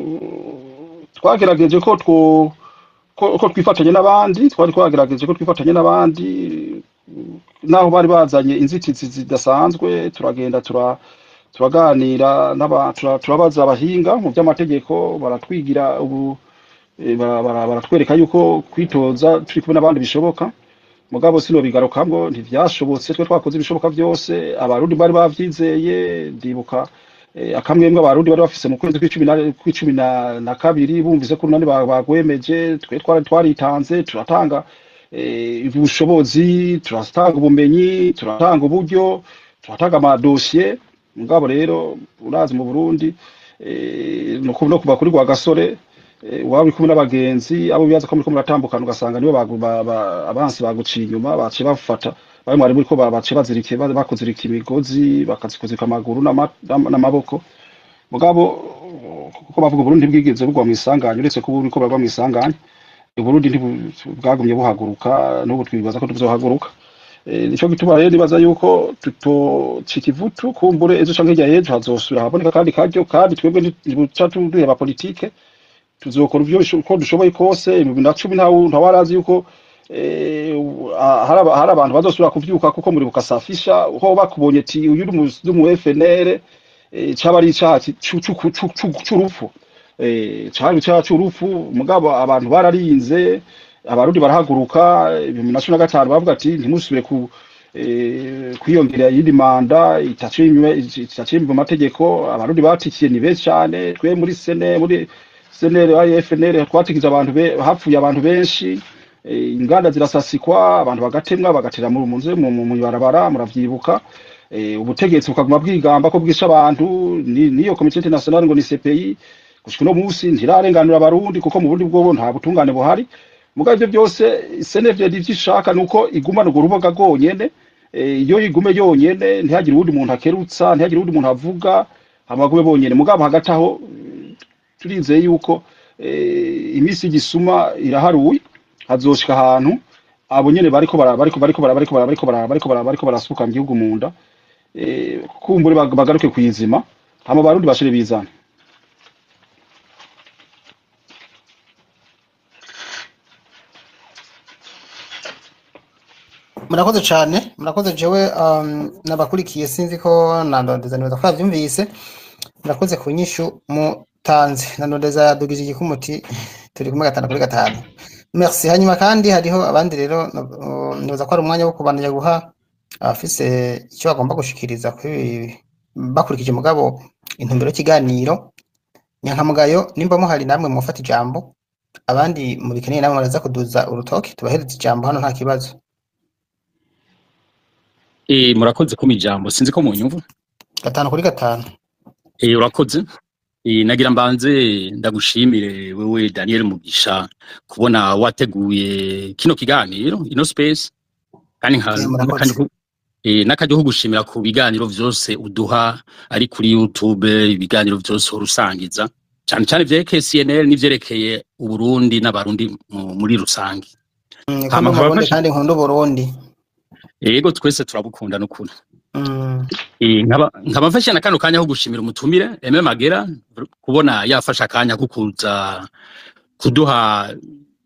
twagerageje ko twifatanye n'abandi, twari twagerageje ko twifatanye n'abandi, naho bari bazanye inzitizi zidasanzwe. Turagenda turaganira turabaza abahinga mu by'amategeko, baratwigira ubu, baratwereka yuko kwitoza turi kumwe n'abandi bishoboka. Mugabo sino bigarukamwo, ntivyashobotse. Twe twakoze ibishoboka byose, Abarundi bari bavyizeye. Ndibuka akamwemwe Abarundi bari bafise mu kwezi kw'icumi na kabiri, bumvise ko urunani bagwemeje. Twe twaritanze, turatanga ubushobozi, turatanga ubumenyi, turatanga uburyo, turatanga amadosiye. Mugabo rero urazi mu Burundi, no kuva kuri Rwagasore, waba uri kumwe n'abagenzi abo bibaza ko muriko muratambukana, ugasanga nibo abansi baguciye inyuma, baciye bafata bamwe mwari muriko, baciye bazirikiye, bakuzirika imigozi, bakazikuzika amaguru n'amaboko. Mugabo kuko bavuga, Uburundi ntibwigeze bugwa mw'isanganya, uretse ko buriko buragwa mw'isanganya. Uburundi bwagumye buhaguruka, n'ubu twibaza ko tuzohaguruka. Nico gituma rero nibaza yuko tutocika ivutu. Kumbure ejo canke hirya y'ejo hazosubira haboneka kandi karyo, kandi twebwe ntibuca duheba politike, tuzokora ivyo uko dushoboye kose. 2010 ntawarazi yuko hari abantu bazosubira kuvyuka, kuko muribuka safisha ho bakubonye ati uyu ni umu FNL, caba ari icaha c'urupfu, cari icaha c'urupfu. Mugabo abantu bararinze, Abarundi barahaguruka. 2015 bavuga ati ntimusubire ku kwiyongera iyindi manda itaciye mu mategeko. Abarundi batikiye ni benshi cane. Twe muri sene, muri CNL, FNL, twatikije abantu, hapfuye abantu benshi, inganda zirasasikwa, abantu bagatemwa, bagatera mu nzu, mu ibarabara, muravyibuka. Ubutegetsi bukaguma bwigamba ko bwisha abantu. Niyo comité international ngo ni CPI, gushika uno munsi ntirarenganura Abarundi, kuko mu Burundi bwobo nta butungane buhari. Mugabo ivyo byose, CNFD ivyo ishaka nuko igumana urwo rubuga rwonyene, iyo igume yonyene, ntihagire uwundi muntu akerutsa, ntihagire uwundi muntu avuga, amagume bonyene. Mugabo hagati aho turizeye yuko iminsi y'igisuma iraharuye, hazoshika ahantu abo nyene bariko bara bariko bariko bara bariko bara bariko bara bariko bara bariko barasuka mu gihugu munda, kumbure bagaruke kwizima, hama Abarundi bashire bizana. Murakoze cane, murakoze. Jewe nabakurikiye, sinzi ko nandondeza, nibaza ko yavyumvise. Murakoze ku nyishu mutanze. Nandondeza yadugije igikumuti, turi kumwe gatanu kuri gatanu. Merci. Hanyuma kandi hariho abandi rero, nibaza ko ari umwanya wo kubandanya guha abafise icyo bagomba gushikiriza kuri bakurikije mugabo intumbero y'ikiganiro. Nyankamugayo, nimba muhari namwe mufata ijambo, abandi mubikeneye namwe muraza kuduza urutoki tubahereze ijambo, hano nta kibazo. Murakoze kumpa ijambo, sinzi ko munyumva. Gatanu kuri gatanu. Urakoze. Nagira mbanze ndagushimire wewe Daniel Mugisha kubona wateguye kino kiganiro, ino space, kandi nka Murakoze. kandi n'akaryo ko gushimira ku biganiro vyose uduha ari kuri YouTube, ibiganiro vyose urusangiza, cane cane vyerekeye CNL n'ivyerekeye Uburundi n'Abarundi muri rusange. Ko Hama ndi umurundi nkaba kandi nkunda Uburundi. Yego, twese turabukunda n'ukuri. Nkaba mfashe na kano kanya ko gushimira umutumire Aime Magera kubona yafashe akanya ko kuza kuduha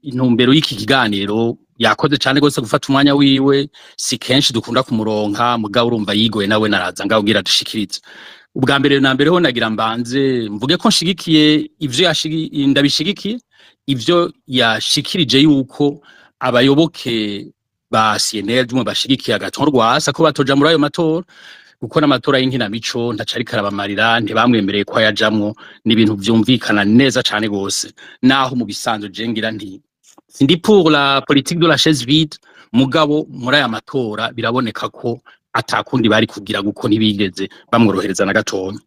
intumbero y'iki kiganiro. Yakoze cane gose gufata umwanya wiwe, si kenshi dukunda kumuronka, mugabo urumva yigoye nawe naraza ngaho kugira dushikirize. Ubwa mbere na mbere ho nagira mbanze mvuge ko nshigikiye ivyo ndabishigikiye ivyo yashikirije yuko abayoboke ba CNL dumwe bashigikiye Agathon Rwasa ko batoja muri ayo matora, kuko n'amatora y'inkinamico ntaco ariko arabamarira, ntibamwemereye ko ayajamwo. N'ibintu vyumvikana neza cane gose, naho mu bisanzwe je ngira nti sindi pour la politique de la chaise vide, mugabo muri aya matora biraboneka ko atakundi bari kugira, kuko ntibigeze bamworohereza na gatonya.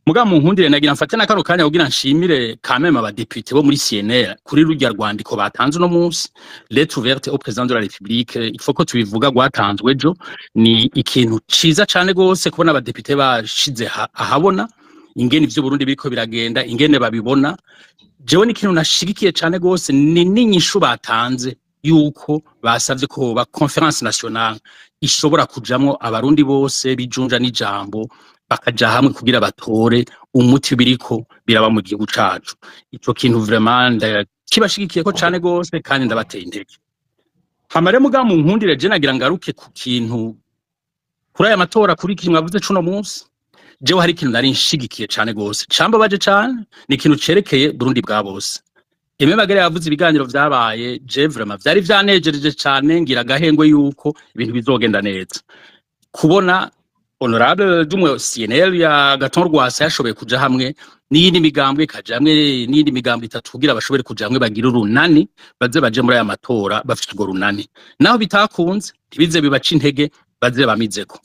Mugabo mu nkundire nagira mfate na kano kanya kugira nshimire quand même abadepute bo muri CNL kuri rurya rwandiko batanze uno munsi, lettre ouverte au président de la République. Il faut ko tubivuga, rwatanzwe ejo, ni ikintu ciza cane gose kubona abadepute bashize ahabona ingene ivyo Burundi biriko biragenda, ingene babibona. Jewe ni ikintu nashigikiye cane gose, ni n'inyishu batanze yuko basavye ko hoba conférence nationale ishobora kujamwo abarundi bose bijunja n'ijambo, bakaja hamwe kugira batore umuti biriko biraba mu gihugu cacu. Ico kintu vraiment kibashigikiyeko cane gose kandi ndabateye intege. Hama rero mugabo mu nkundire je nagira ngaruke ku kintu kuri aya matora, kuri iki mwavuze cuno munsi. Jewe hari ikintu nari nshigikiye cane gose cambabaje cane, ni ikintu cerekeye Burundi bwa bose. Aime Magera yavuze ibiganiro vyabaye, je vraiment vyari vyanejereje cane, ngira agahengwe yuko ibintu bizogenda neza. Kubona honorable dumwe CNL ya Agathon Rwasa yashoboye kuja hamwe n'iyindi migambwe, ikaja hamwe n'iyindi migambwe itatu kugira bashobore kuja hamwe bagire urunani, baze baje muri aya matora bafite urwo runani. Naho bitakunze, ntibize bibaca intege, baze bamizeko.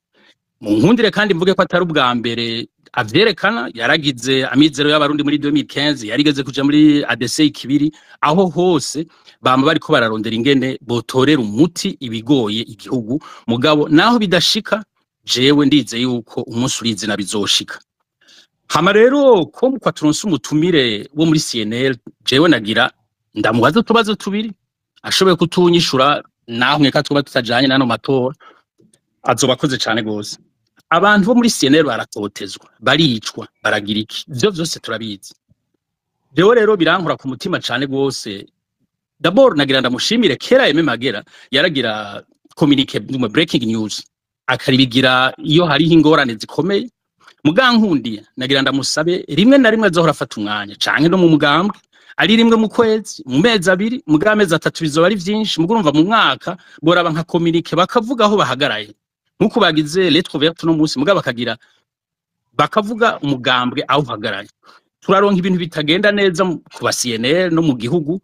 Mu nkundire kandi mvuge ko atari ubwa mbere avyerekana, yaragize Amizero y'Abarundi muri 2015, yarigeze kuja muri ADC ikibiri, aho hose bama bariko bararondera ingene botorera umuti ibigoye igihugu. Mugabo naho bidashika, jewe ndize yuko umunsi urizina bizoshika. Hama rero ko kwa turonse umutumire wo muri CNL, jewe nagira ndamubaza utubazo tubiri ashoboye kutunyishura, naho nkeka tuba tutajanye n'ano matora, azoba akoze cane gose. Abantu bo muri CNL baratotezwa, baricwa, baragira iki, ivyo vyose turabizi. Jewe rero birankora ku mutima cane gose. D'abord nagira ndamushimire, kera Aime Magera yaragira communiqué mu breaking news, akaribigira iyo hariho ingorane zikomeye. Mugankundiye nagira ndamusabe rimwe na rimwe azohora afata umwanya, canke no mu mugambwe, ari rimwe mu kwezi, mu mezi 2, mu amezi 3 bizoba ari vyinshi, mugurumva mu mwaka boraba nka communiqué bakavuga aho bahagaraye, nkuko bagize lettre ouverte no munsi, mugabo bakagira bakavuga umugambwe aho uhagaraye. Turaronka ibintu bitagenda neza ku ba CNL no mu gihugu,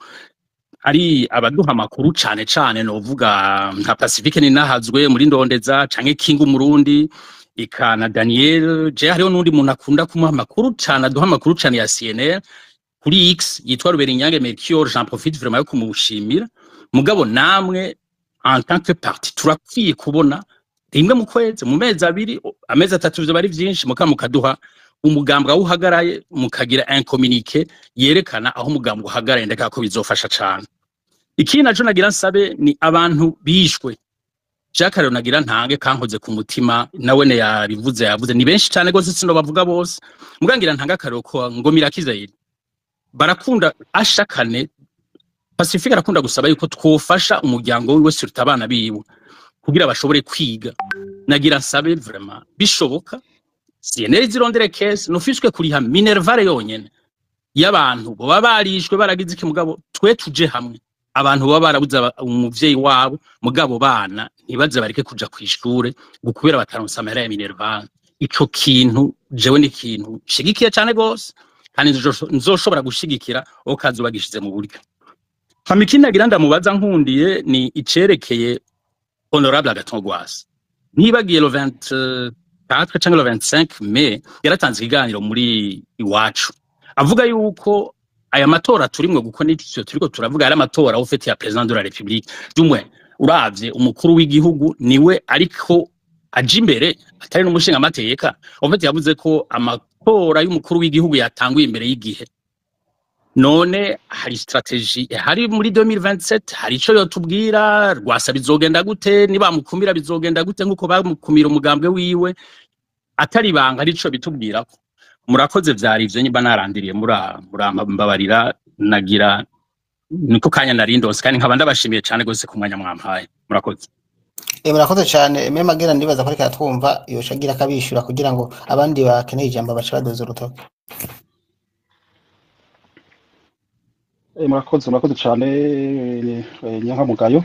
ari abaduha amakuru cane cane novuga nka Pacifique Ninahazwe muri Ndondeza, canke King Umurundi, ika na Daniel. Je hariho n'undi muntu akunda kumuha amakuru cane, aduha amakuru cane ya CNL kuri X, yitwa Ruberinyange Melchior, j'en profite vraiment yo kumushimira. Mugabo namwe en tant que parti turakwiye kubona rimwe mu kwezi, mu mezi 2, amezi 3 vyo bari vyinshi, muka mukaduha umugambwe aho uhagaraye, mukagira un communiqué yerekana aho umugambwe uhagaraye, ndeka ko bizofasha cane. Ikindi naco nagira nsabe ni abantu bishwe. Jacques rero nagira ntange kankoze ku mutima, nawe ne yabivuze, yavuze ni benshi cane gose, sino bavuga bose, mugangira ntanga akarero ko ngo Mirakiza yiri barakunda ashakane. Pacifique arakunda gusaba yuko twofasha umuryango wiwe, surtout abana biwe. Kugira bashobore kwiga, nagira nsabe vraiment, bishoboka, CNL zirondere caisse, nufishwe kuriha minerval yonyene y'abantu boba barishwe, baragize iki. Mugabo twe tuje hamwe, abantu baba barabuze umuvyeyi wabo, mugabo bana ntibaze bareke kuja kw'ishure ngo kubera bataronse amahera ya minerval. Ico kintu jewe ni ikintu nshigikiye cane gose, kandi nzoshobora gushigikira okazi bagishize mu buryo. Hama ikindi nagira ndamubaza, nkundiye, ni icerekeye honorable Agathon Rwasa. Ntibagiye, le 24 canke le 25 mai yaratanze ikiganiro muri Iwacu, avuga yuko aya matora turimwo, kuko n'ivyo turiko turavuga ari amatora au fait ya président de la République, du moins uravye umukuru w'igihugu niwe ariko aja imbere, atari n'umushinga amateka. Au fait yavuze ko amatora y'umukuru w'igihugu yatanguye imbere y'igihe. None hari stratégie hari muri 2027? Hari ico yotubwira Rwasa? Bizogenda gute nibamukumira? Bizogenda gute nkuko bamukumira umugambwe wiwe? Atari ibanga, arico bitubwirako. Murakoze, vyari ivyo. Nyimba narandiriye murambabarira, nagira niko kanya narindose, kandi nkaba ndabashimiye cane gose ku mwanya mwampaye. Murakoze. Murakoze cyane. Aimé Magera, ndibaza ko ariko aratwumva, yoca agira akabishura kugira ngo abandi bakeneye ijambo bace badoza urutoke. Murakoze, murakoze cyane, Nyankamugayo.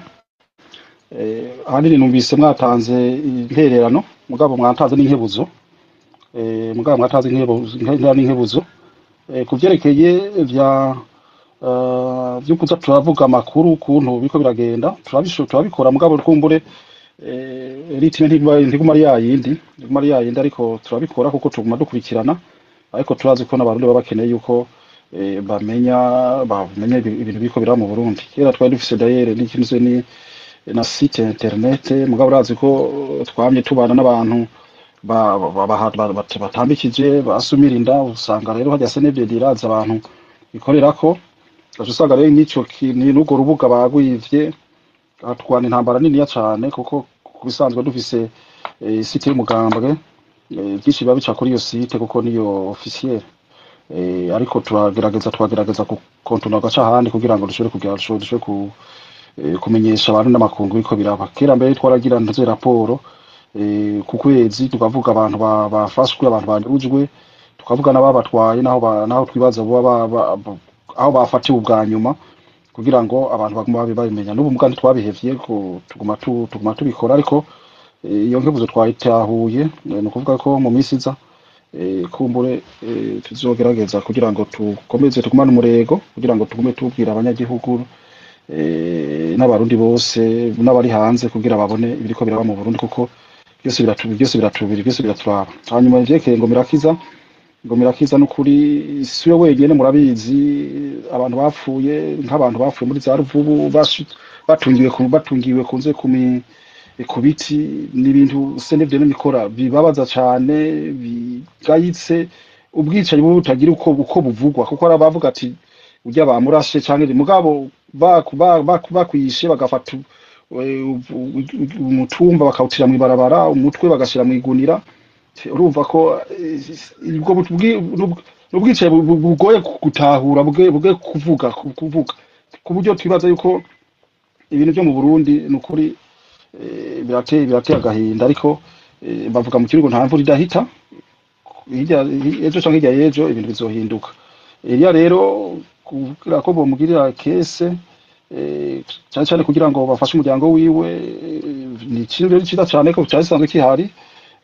Ahanini numvise mwatanze intererano, mugabo mwatanze n'inkebuzo. Mugabo mwatanze n'inkebuzo ku vyerekeye vya vyo kuza turavuga amakuru ukuntu biriko biragenda. Turabikora, mugabo kumbure rythme ntiguma ari yayindi, ntiguma ari yayindi, ariko turabikora kuko tuguma dukurikirana. Ariko turazi ko n'Abarundi baba bakeneye yuko bamenya ibintu biriko biraba mu Burundi. Kera twari dufise d'ailleurs n'ikintu ni na site internet, mugabo urazi ko twamye tubana n'abantu batambikije, basumira inda. Usanga rero hajya CNDD iraza abantu ikorerako, ugaca usanga rero n'ico n'urwo rubuga bagwivye, atwana intambara niniya cane, kuko kubisanzwe dufise site y'umugambwe, byinshi biba bica kuri iyo site kuko niyo officiel. Ariko turagerageza gukontona gaca ahandi kugira ngo dushobore kugira dushobore kumenyesha abantu n'amakungu biriko biraba. Kera mbere twaragira ntuze raporo ku kwezi, tukavuga abantu bafashwe, abantu banyurujwe, tukavuga n'ababatwaye, naho twibaza boba aho bafatiwe ubwa nyuma, kugira ngo abantu baguma babe babimenya. N'ubu mbwa ntitwabihevye, tuguma tubikora, ariko iyo nkebuzo twayitahuye. Ni ukuvuga ko mu minsi iza, kumbure tuzogerageza kugira ngo tukomeze tugumane umurego, kugira ngo tugume tubwira abanyagihugu n'Abarundi bose n'abari hanze, kugira babone ibiriko biraba mu Burundi, kuko byose biraturaba. Hanyuma ivyerekeye ngo Mirakiza, n'ukuri siwe wenyene. Murabizi abantu bapfuye, nk'abantu bapfuye muri za Ruvubu, batungiwe kunze ku biti. N'ibintu CNDD n'imikora bibabaza cane, bigayitse, ubwicanyi bubi butagira uko buvugwa, kuko hari abavuga ati urya bamurashe canke, mugabo bakwishe bagafata umutumba bakawutira mw'ibarabara, umutwe bagashira mw'igunira. Urumva ko ubwo n'ubwicanyi bugoye gutahura, bugoye kuvuga, ku buryo twibaza yuko ibintu byo mu Burundi nukuri birateye agahinda. Ariko bavuga mu kirugo, nta mvura idahita. Hirya ejo canke hirya y'ejo ibintu bizohinduka. Eliya rero, kugira ko bomugirira caisse, cyane cyane kugira ngo bafashe umuryango wiwe, ni ikintu rero ciza cane ko cyari gisanzwe kihari,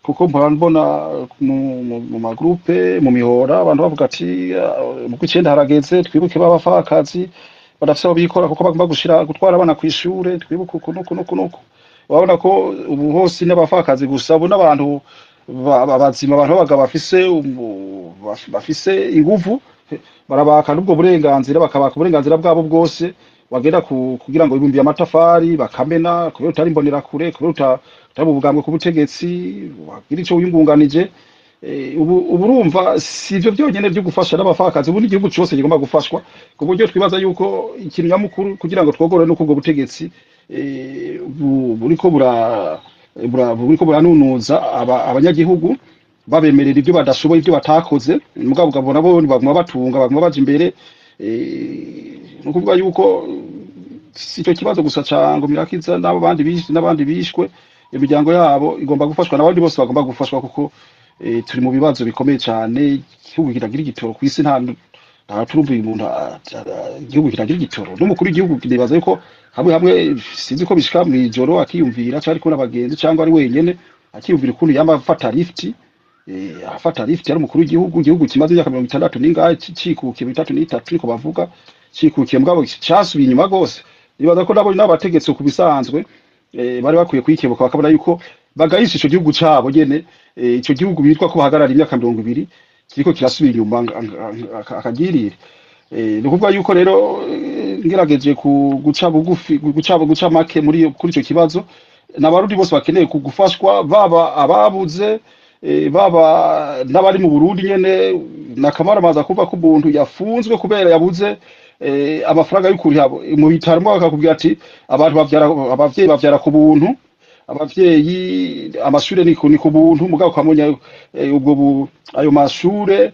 kuko mpora mbona mu ma groupes, mu mihora, abantu bavuga ati mu kw'icenda harageze, twibuke b'abapfakazi badafise aho bikora, kuko bagomba gushira gutwara abana kw'ishure, twibuke uku nuku nuku nuku. Urabona ko ubu hose n'abapfakazi gusa, ubu n'abantu bazima, abantu b'abagabo bafise inguvu, barabaka n'ubwo burenganzira, bakabaka uburenganzira bwabo bwose, bagenda kugira ngo ibumbiye amatafari bakamena, kubera utari imbonerakure, kubera utari mu bugambwe ku butegetsi, wagira ico wiyungunganije. Ubu urumva si ivyo byonyene byo gufasha n'abapfakazi, ubu n'igihugu cose kigomba gufashwa, ku buryo twibaza yuko ikintu nyamukuru kugira ngo twogorore nuko ubwo butegetsi buriko buranunuza abanyagihugu, babemerera ibyo badashoboye, ibyo batakoze, mugabo ukabona bo baguma batunga, baguma baja imbere. Ni ukuvuga yuko si icyo kibazo gusa ca ngo Mirakiza n'abo bandi bishwe, n'abandi bishwe. Imiryango yabo igomba gufashwa, n'abandi bose bagomba gufashwa, kuko turi mu bibazo bikomeye cyane. Igihugu kitagira igitoro ku isi, nta turumva umuntu igihugu kitagira igitoro n'umukuru w'igihugu. Nibaza yuko hamwe hamwe, sinzi ko bishika mw'ijoro akiyumvira, cyangwa ari kumwe n'abagenzi cyangwa ari wenyene, akiyumvira ukuntu yama afata lift, afata lift ari umukuru w'igihugu. Igihugu kimaze imyaka 60 n'ingahe cikukiye, 63 niko bavuga, cikukiye, mugabo casubiye inyuma gose. Nibaza ko nabo n'abategetsi ku bisanzwe bari bakwiye kwikebuka, bakabona yuko bagayisha ico gihugu cabo nyene, ico gihugu bitwa ko bahagarara imyaka 20 kiriko kirasubira inyuma akagirire. Ni ukuvuga yuko rero ngerageje guca bugufi, guca make muri kuri ico kibazo, n'Abarundi bose bakeneye gufashwa, baba ababuze, baba n'abari mu Burundi nyene. Nakamaramaza kuva ko umuntu yafunzwe kubera yabuze amafaranga y'ukuriha mu bitaro, bakakubwira ati abantu bavyara, abavyeyi bavyara ku buntu, abavyeyi, amashure ni ku buntu, mugabo ukamenya ubwo ayo mashure,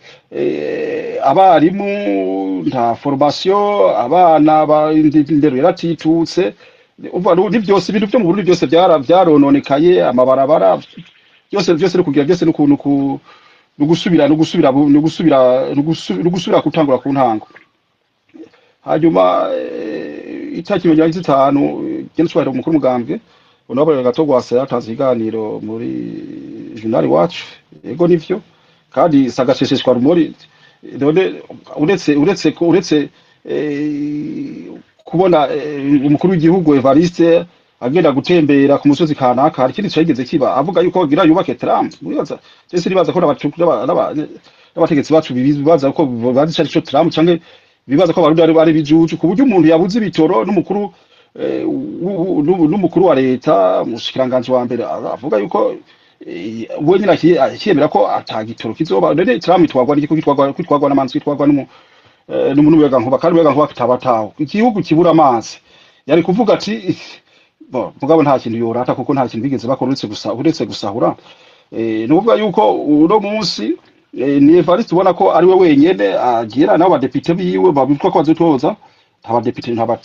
abarimu nta formation, abana indero yaratitutse. Umva, ni byose, ibintu vyo mu Burundi byose vyarononekaye, amabarabara byose byose, no kugira byose n'ukuntu ku nugusubira nugusubira nugusubira nugusubira gutangura ku ntango. Hanyuma itariki 25, genda cubahiro umukuru w'umugambwe Honorable Agathon Rwasa yatanze ikiganiro muri journal Iwacu. Yego, nivyo, kandi sagashesheshwa rumuri. None uretse kubona umukuru w'igihugu Evariste agenda gutembera ku musozi kanaka, hari ikindi cigeze kiba avuga yuko agira yubake tram? Muribaza, je nibaza ko n'abategetsi bacu bibaza ko bazi ico arico tram, canke bibaza ko Abarundi ari bijuju, ku buryo umuntu yabuze ibitoro n'umukuru n'umukuru wa leta, umushikiranganji wa mbere, avuga yuko we nyine akiyemera ko ata gitoro kizoba. None tram itwarwa n'iki? Kwitwarwa n'amazi, kwitwarwa n'umuyagankuba, kandi umuyagankuba kitabataho, igihugu kibura amazi. Yari kuvuga ati bo, mugabo nta kintu yorata, kuko nta kintu bigeze bakora uretse gusahura. Ni ukuvuga yuko uno munsi ni Evariste ubona ko ari we wenyene agira nabo badepite biwe babitwa ko bazotoza. Nta badepite, nta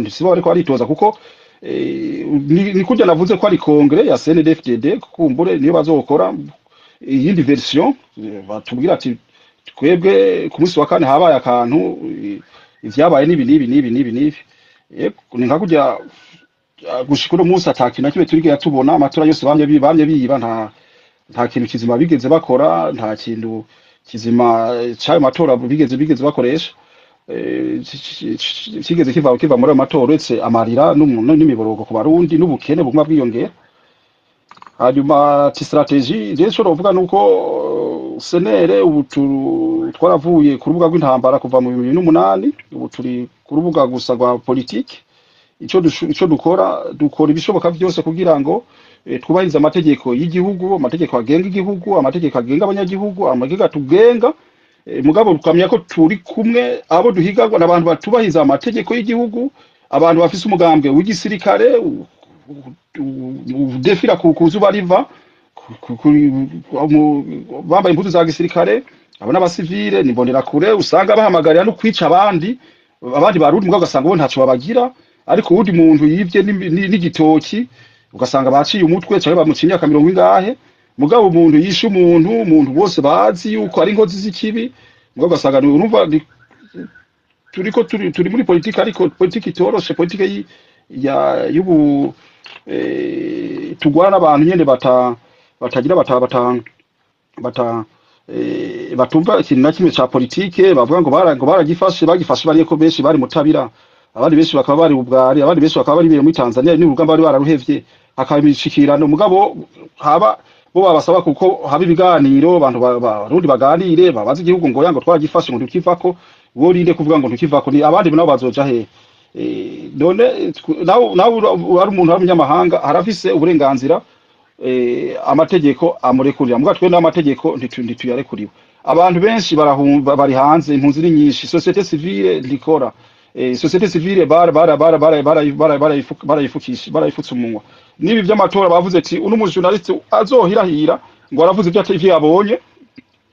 sibo bariko baritoza, kuko ni kurya navuze ko ari congrès ya CNDD-FDD, kumbure niyo bazokora iyindi version, batubwira ati twebwe ku munsi wa kane habaye akantu, ivyabaye n'ibi n'ibi n'ibi n'ibi n'ibi. Yego, ni nka kurya gushika uno munsi ata kintu na kimwe turigera tubona. Amatora yose bamye biba, nta kintu kizima bigeze bakora, nta kintu kizima c'ayo matora bigeze bakoresha, kigeze kiva muri ayo matora, uretse amarira n'imiborogo ku Barundi n'ubukene buguma bwiyongera. Hanyuma ati stratégie, je nshobora kuvuga nuko senere ubu twaravuye ku rubuga rw'intambara kuva mu 2008, ubu turi ku rubuga gusa rwa politiki. Ico dukora, dukora ibishoboka byose kugira ngo twubahirize amategeko y'igihugu, amategeko agenga igihugu, amategeko agenga abanyagihugu, amategeko atugenga. Mugabo tukamenya ko turi kumwe abo duhiganwa n'abantu batubahiriza amategeko y'igihugu, abantu bafise umugambwe w'igisirikare udefira ku zuba riva, bambaye impuzu za gisirikare. Abo n'abasivile, ni kure usanga bahamagarira no kwica abandi Barundi, mugabo ugasanga bo ntaco babagira, ariko uwundi muntu yivye n'igitoki ugasanga baciye umutwe canke bamuciye imyaka mirongo ingahe. Mugabo umuntu yishe umuntu bose bazi yuko ari inkozi z'ikibi, mugabo ugasanga urumva turiko turi muri politiki, ariko politiki itoroshe, politiki ya y'ubu tugwana n'abantu nyene batagira bata bata bata batumva ikintu na kimwe ca politike. Bavuga ngo ngo baragifashe, bagifashe bariye ko benshi bari mutabira, abandi benshi bakaba bari ubwari, abandi benshi bakaba bari muri Tanzania, n'urugamba bari bararuhevye, hakaba imishikirano. Mugabo haba bo babasaba kuko haba ibiganiro, abantu Barundi baganire, babaze igihugu ngo yango twaragifashe, ngo ntukivako, worinde kuvuga ngo ntukivako, ni abandi nabo bazoja he? None nawe ari umuntu ari umunyamahanga, arafise uburenganzira amategeko amurekurira, mugabo twe n'amategeko ntituyarekuriwe. Abantu benshi barahumba, bari hanze, impunzi ni nyinshi, société civile ntikora, société civile bara bara bara bara bara bara barayifukisha, barayifutse umunwa. Nibi vy'amatora bavuze ati uno mujournaliste azohirahira ngo aravuze ivyo yabonye,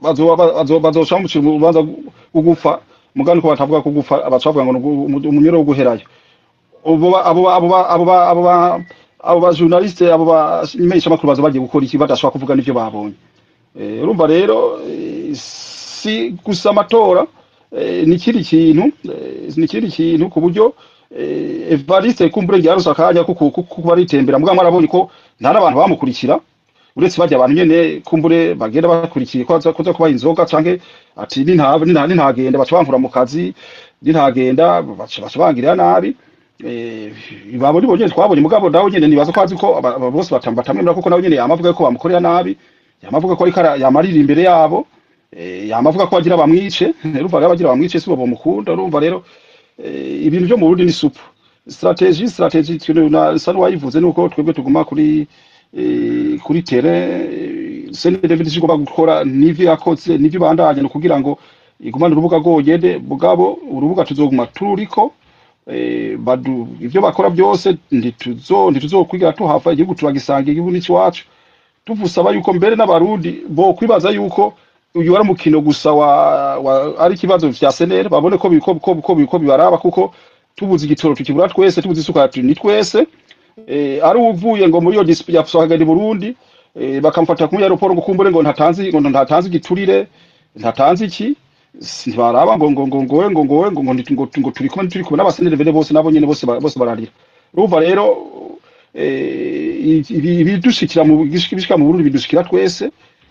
bazoca bamucira urubanza rwo gupfa. Mugani ko batavuga ko gupfa, abaca bavuga ngo ni umunyoro wo guherayo. Abo ba- abo ba- abo ba- abo ba- abo ba- Abo ba journaliste, abo ba makuru baza bagiye gukora iki badashobora kuvuga n'ivyo babonye? Urumva rero, si gusa amatora, ni ikindi kintu, ni ikindi kintu ku buryo Evariste kumbure yarose akanya ko kuba aritembera, mugabo mwarabonye ko nta n'abantu bamukurikira uretse barya abantu nyene kumbure bagenda bakurikiye ko aza kuza kubaha inzoga, canke ati nintagenda baca bankura mu kazi, nintagenda baca bangirira nabi. Babo nibo nyene twabonye. Mugabo nawe nyene nibaza ko azi ko bose batamwemera, kuko nawe nyene yama avuga ko bamukorera nabi, yama avuga ko ariko yamarira imbere yabo, yama avuga ko bagira bamwice. Urumva rero, bagira bamwice si bo bamukunda. Urumva rero, ibintu byo mu Burundi ni supu stratégie na sa n'uwayivuze, nuko twebwe tuguma kuri terrain. CNDD igomba gukora n'ivyo yakoze n'ivyo ibandanya, ni kugira ngo igumane urubuga rwonyene. Mugabo urubuga tuzoguma tururiko, ivyo bakora byose ntituzokwigira tuhava. Igihugu turagisanga, igihugu n'ikiwacu. Tuvusaba yuko mbere n'Abarundi bo kwibaza yuko uyu ari umukino gusa wa ari ikibazo vya CNL, babone ko biko ko ko biko bibaraba, kuko tubuze igitoro tukibura twese, tubuze isuka ni twese. Ari uvuye ngo muri iyo yapswagana i Burundi, bakamufata ku aéroport ngo kumbure ngo ntatanze igiturire, ntatanze iki, ntibaraba ngo turi kumwe n'aba CNL bose, nabo nyene bose bararira. Urumva rero, ibidushikira mu bishika mu Burundi bidushikira twese.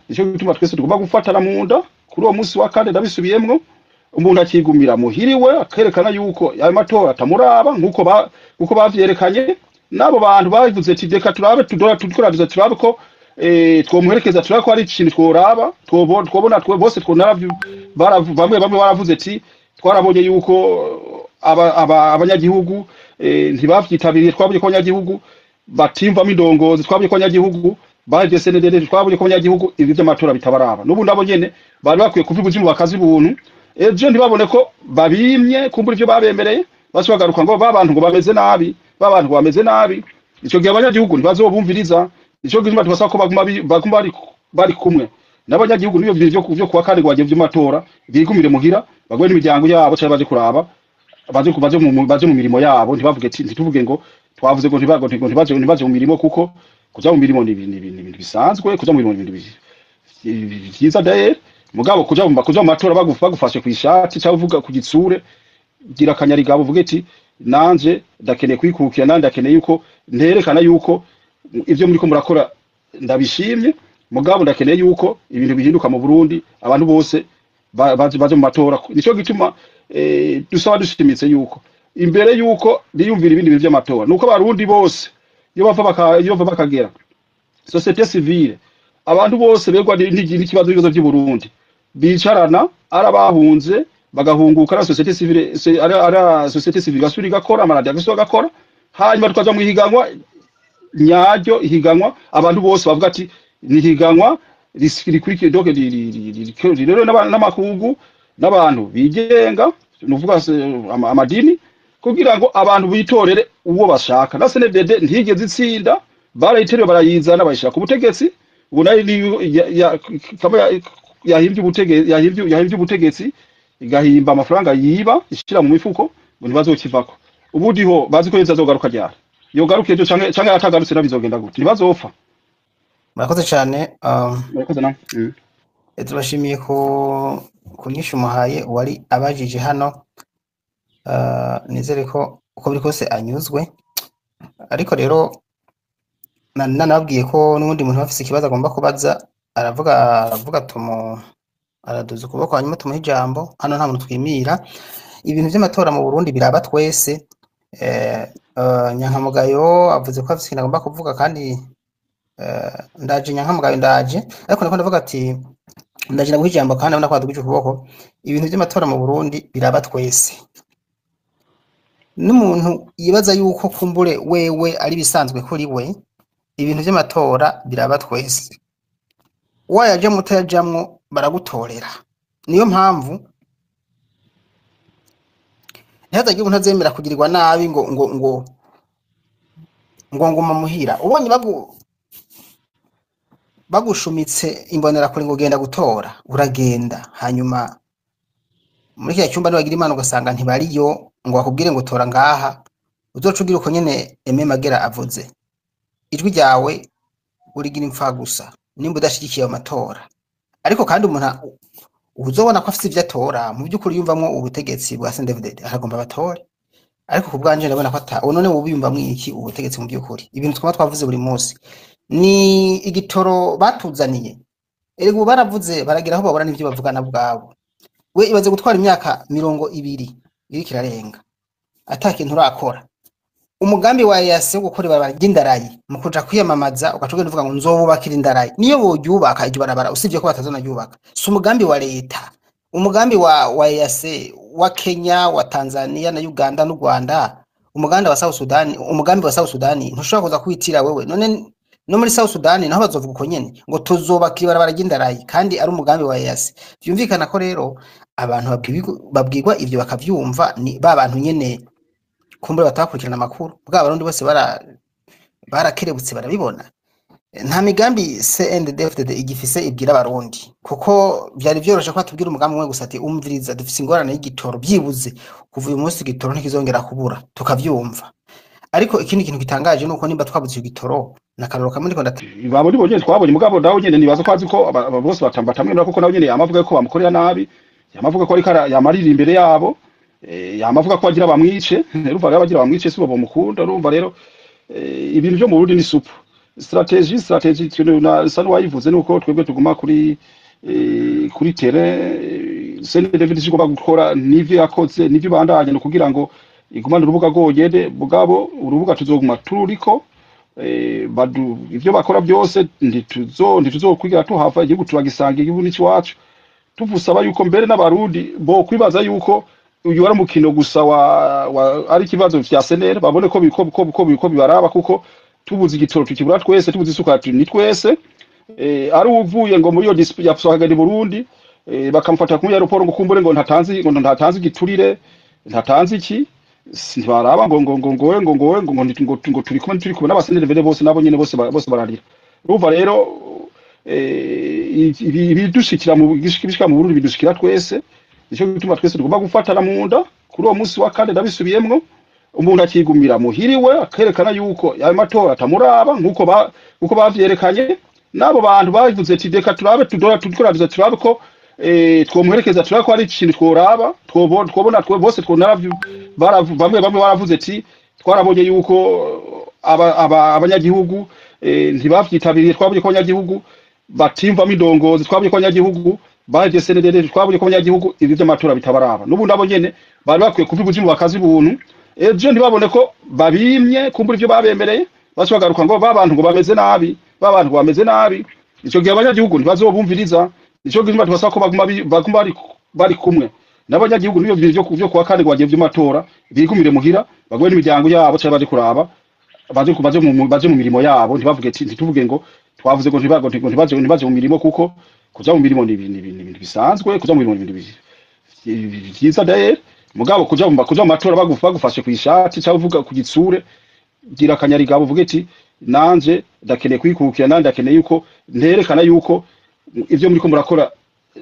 Nico gituma twese tugomba gufatana mu nda kuri uwo munsi wa kane. Ndabisubiyemwo, umuntu akigumira muhiriwe, akerekana yuko ayo matora atamuraba, nkuko bavyerekanye n'abo bantu bavuze ati: "Reka turabe tudora tukorabiza, turabe ko twomuherekeza, turabe ko hari ikintu tworaba twobona twe bose bamwe bamwe baravuze ati: 'Twarabonye yuko abanyagihugu ntibavyitabiriye, twabonye ko abanyagihugu batimvamo indongozi, twabonye ko abanyagihugu baje CNDD, twabonye ko abanyagihugu ibi vy'amatora bitabaraba.' N'ubu nabo nyene bari bakwiye kuva ibuzimu bakazi buntu, ejo ntibabone ko babimye kumbura ivyo babemereye, bace bagaruka ngo ba bantu ngo bameze nabi, ba bantu ngo bameze nabi. Ico gihe abanyagihugu ntibazobumviriza. Ico gituma tubasaba ko baguma bari kumwe n'abanyagihugu. N'ibyo bintu vyo kuwa kane ngo bagiye vy'amatora, bigumire muhira, bagwe n'imiryango yabo, canke baje kuraba, baje mu mirimo yabo. Ntibavuge ati, ntituvuge ngo twavuze ngo ntibago ngo ntibaje mu mirimo, kuko kuja mu mirimo ni ibintu bisanzwe. Kuja mu mirimo ni ibintu vyiza d'ailleurs. Mugabo kuja mu matora bagufashe kw'ishati cyangwa uvuga ku gitsure, gira akanyarigabo, uvuge ati: 'Nanje ndakeneye kwikukira, nanje ndakeneye yuko nterekana yuko ivyo muriko murakora ndabishimye, mugabo ndakeneye yuko ibintu bihinduka mu Burundi, abantu bose baje mu matora.' Nico gituma dusaba dushimitse yuko imbere yuko biyumvira ibindi bintu vy'amatora, nuko Abarundi bose iyo bava bakagera, société civile, abantu bose begwa n'ikibazo, ibibazo by'u Burundi, bicarana, ari abahunze bagahunguka, ari société civile, ari société civile gasubira igakora, amaradiyo agasubira agakora, hanyuma tukaja mu ihiganwa nyaryo, ihiganwa abantu bose bavuga ati ni ihiganwa rikurikiye, donc rero n'amakungu n'abantu bigenga, nuvuga amadini, kugira ngo abantu bitorere uwo bashaka. Na CNDD ntiyigeze itsinda, barayiteruye barayizana bayishira ku butegetsi. Ubu nayo niyo kama yahimbye ubutegetsi, yahimbye ubutegetsi, igahimba amafaranga yiba ishira mu mifuko ngo ntibazokivako. Ubundi ho bazi ko Yezu azogaruka ryari? Yogaruka ejo canke atagarutse, nabizogenda gute? Ntibazopfa. Murakoze cyane. Murakoze namwe. Tubashimiye ku nyishu muhaye uwari abajije hano. Nizere ko uko biri kose anyuzwe. Ariko rero nanababwiye ko n'ubundi muntu afise ikibazo agomba kubaza, aravuga tumu araduza ukuboko, hanyuma tumuhe ijambo. Hano nta muntu twimira. Ibintu vy'amatora mu Burundi biraba twese. Nyankamugayo avuze ko afise ikintu agomba kuvuga, kandi ndaje Nyankamugayo, ndaje. Ariko nako ndavuga ati ndaje ndaguha ijambo, kandi ndabona ko wadugije ukuboko. Ibintu vy'amatora mu Burundi biraba twese. N'umuntu yibaza yuko kumbure wewe ari bisanzwe kuri we, ibintu vy'amatora biraba twese. Wayajamwo utayajamwo, baragutorera. Niyo mpamvu ntihazagire umuntu azemera kugirirwa nabi ngo nguma muhira. Ubonye bagushumitse imbonerakure ngo genda gutora, uragenda. Hanyuma muri kiriya cyumba nibagira Imana ugasanga ntibariyo ngo bakubwire ngo tora ngaha, uzoca ugira uko nyene Aime Magera avuze. Ijwi ryawe urigira impfagusa nimba udashigikiye ayo matora. Ariko kandi umuntu uzobona ko afise ivyo atora, mu by'ukuri yumvamwo ubutegetsi bwa CNDD-FDD, aragomba batore. Ariko ku bwanje ndabona ko ata none wubiyumvamwo iki ubutegetsi? Mu by'ukuri ibintu twaba twavuze buri munsi ni igitoro batuzaniye. Erega ubu baravuze, baragira aho babura n'ivyo bavugana ubwabo. We ibaze gutwara imyaka 20 iriko irarenga ata kintu urakora. Umugambi wa EAC wo gukora ibarabara ry'indarayi, mu kuja kwiyamamaza ugaca ugenda uvuga ngo nzobubakira indarayi, niyo boryubaka iryo barabara, usibye ko batazonaryubaka, si umugambi wa leta. Umugambi wa EAC, wa Kenya, wa Tanzania na Uganda n'u Rwanda, umugambi wa South Sudan, umugambi wa South Sudan ntushobora kuza kwitira wewe. None no muri South Sudan naho bazovuga uko nyene ngo tuzobakira ibarabara ry'indarayi, kandi ari umugambi wa EAC? Vyumvikana ko rero abantu babwirwa ivyo bakavyumva ni ba bantu nyene kumbura batakurikirana amakuru. Bwa Barundi bose barakerebutse, barabibona. Nta migambi CNDD-FDD igifise ibwira Abarundi, kuko vyari vyoroshe ko batubwira umugambi umwe gusa, ati umviriza, dufise ingorane y'igitoro, byibuze kuva uyu munsi igitoro ntikizongera kubura, tukavyumva. Ariko ikindi kintu gitangaje nuko nimba twabuze ico gitoro, nakaroro kamwe ndiko Babo nibo nyene twabonye, mugabo nawe nyene nibaza ko azi ko aba bose batamwemera, kuko nawe nyene yama avuga ko bamukorera nabi, yama avuga ko ariko yamarira imbere yabo, yama avuga ko bagira bamwice. Urumva rero, bagira bamwice si bo bamukunda. Urumva rero, ibintu byo mu Burundi ni supu stratégie na sa n'uwayivuze, nuko twebwe tuguma kuri terrain. CNDD-FDD igomba gukora n'ivyo yakoze n'ivyo ibandanya, ni kugira ngo igumane urubuga rwonyene. Mugabo urubuga tuzoguma tururiko. Ivyo bakora byose ntituzokwigira tuhava. Igihugu turagisanga, igihugu n'ikiwacu. Tuvusaba yuko mbere n'Abarundi bo kwibaza yuko uyu wari umukino gusa wa ari ikibazo vya CNL, babone ko ko bibaraba, kuko tubuze igitoro tukibura twese, tubuze isuka ni twese. Ari uvuye ngo muri iyo yasohokaga i Burundi, bakamufata ku aéroport ngo kumbure ngo ntatanze igiturire, ntatanze iki, ntibaraba ngo turi kumwe n'aba CNL bose, nabo nyene bose bararira. Urumva rero, ibidushikira mu bishika mu Burundi bidushikira twese. Nico gituma twese tugomba gufatana mu nda kuri uwo munsi wa kane. Ndabisubiyemwo, umuntu akigumira muhiriwe, akerekana yuko ayo matora atamuraba, nkuko bavyerekanye n'abo bantu bavuze ati reka turabe, tudora tukorabiza, turabe ko twomuherekeza, turabe ko hari ikintu tworaba, twobona bose bamwe bamwe baravuze ati twarabonye yuko abanyagihugu ntibavyitabiriye, twabonye ko abanyagihugu batimvamo indongozi, twabonye ko abanyagihugu baje CNDD, twabonye ko abanyagihugu ibi vy'amatora bitabaraba. N'ubu nabo nyene bari bakwiye kuva ibuzimu bakazi ubuntu, ejo ntibabone ko babimye kumbura ivyo babemereye, baca bagaruka ngo ba bantu ngo bameze nabi, ba bantu ngo bameze nabi. Ico gihe abanyagihugu ntibazobumviriza. Nico gituma tubasaba ko baguma bari kumwe n'abanyagihugu. N'ibyo bintu vyo kuwa kane ngo bagiye vy'amatora, bigumire muhira, bagume n'imiryango yabo, canke baje kuraba, baje mu mirimo yabo. Ntibavuge ati ntituvuge ngo twavuze ngo ntibago ngo ntibaje mu mirimo, kuko kuja mu mirimo ni ibintu bisanzwe. Kuja mu mirimo ni ibintu vyiza d'ailleurs. Mugabo kuja mu matora bagufashe kw'ishati cyangwa uvuga ku gitsure, gira akanyarigabo, uvuge ati nanje ndakeneye kwikukira, nanje ndakeneye yuko nterekana yuko ivyo muriko murakora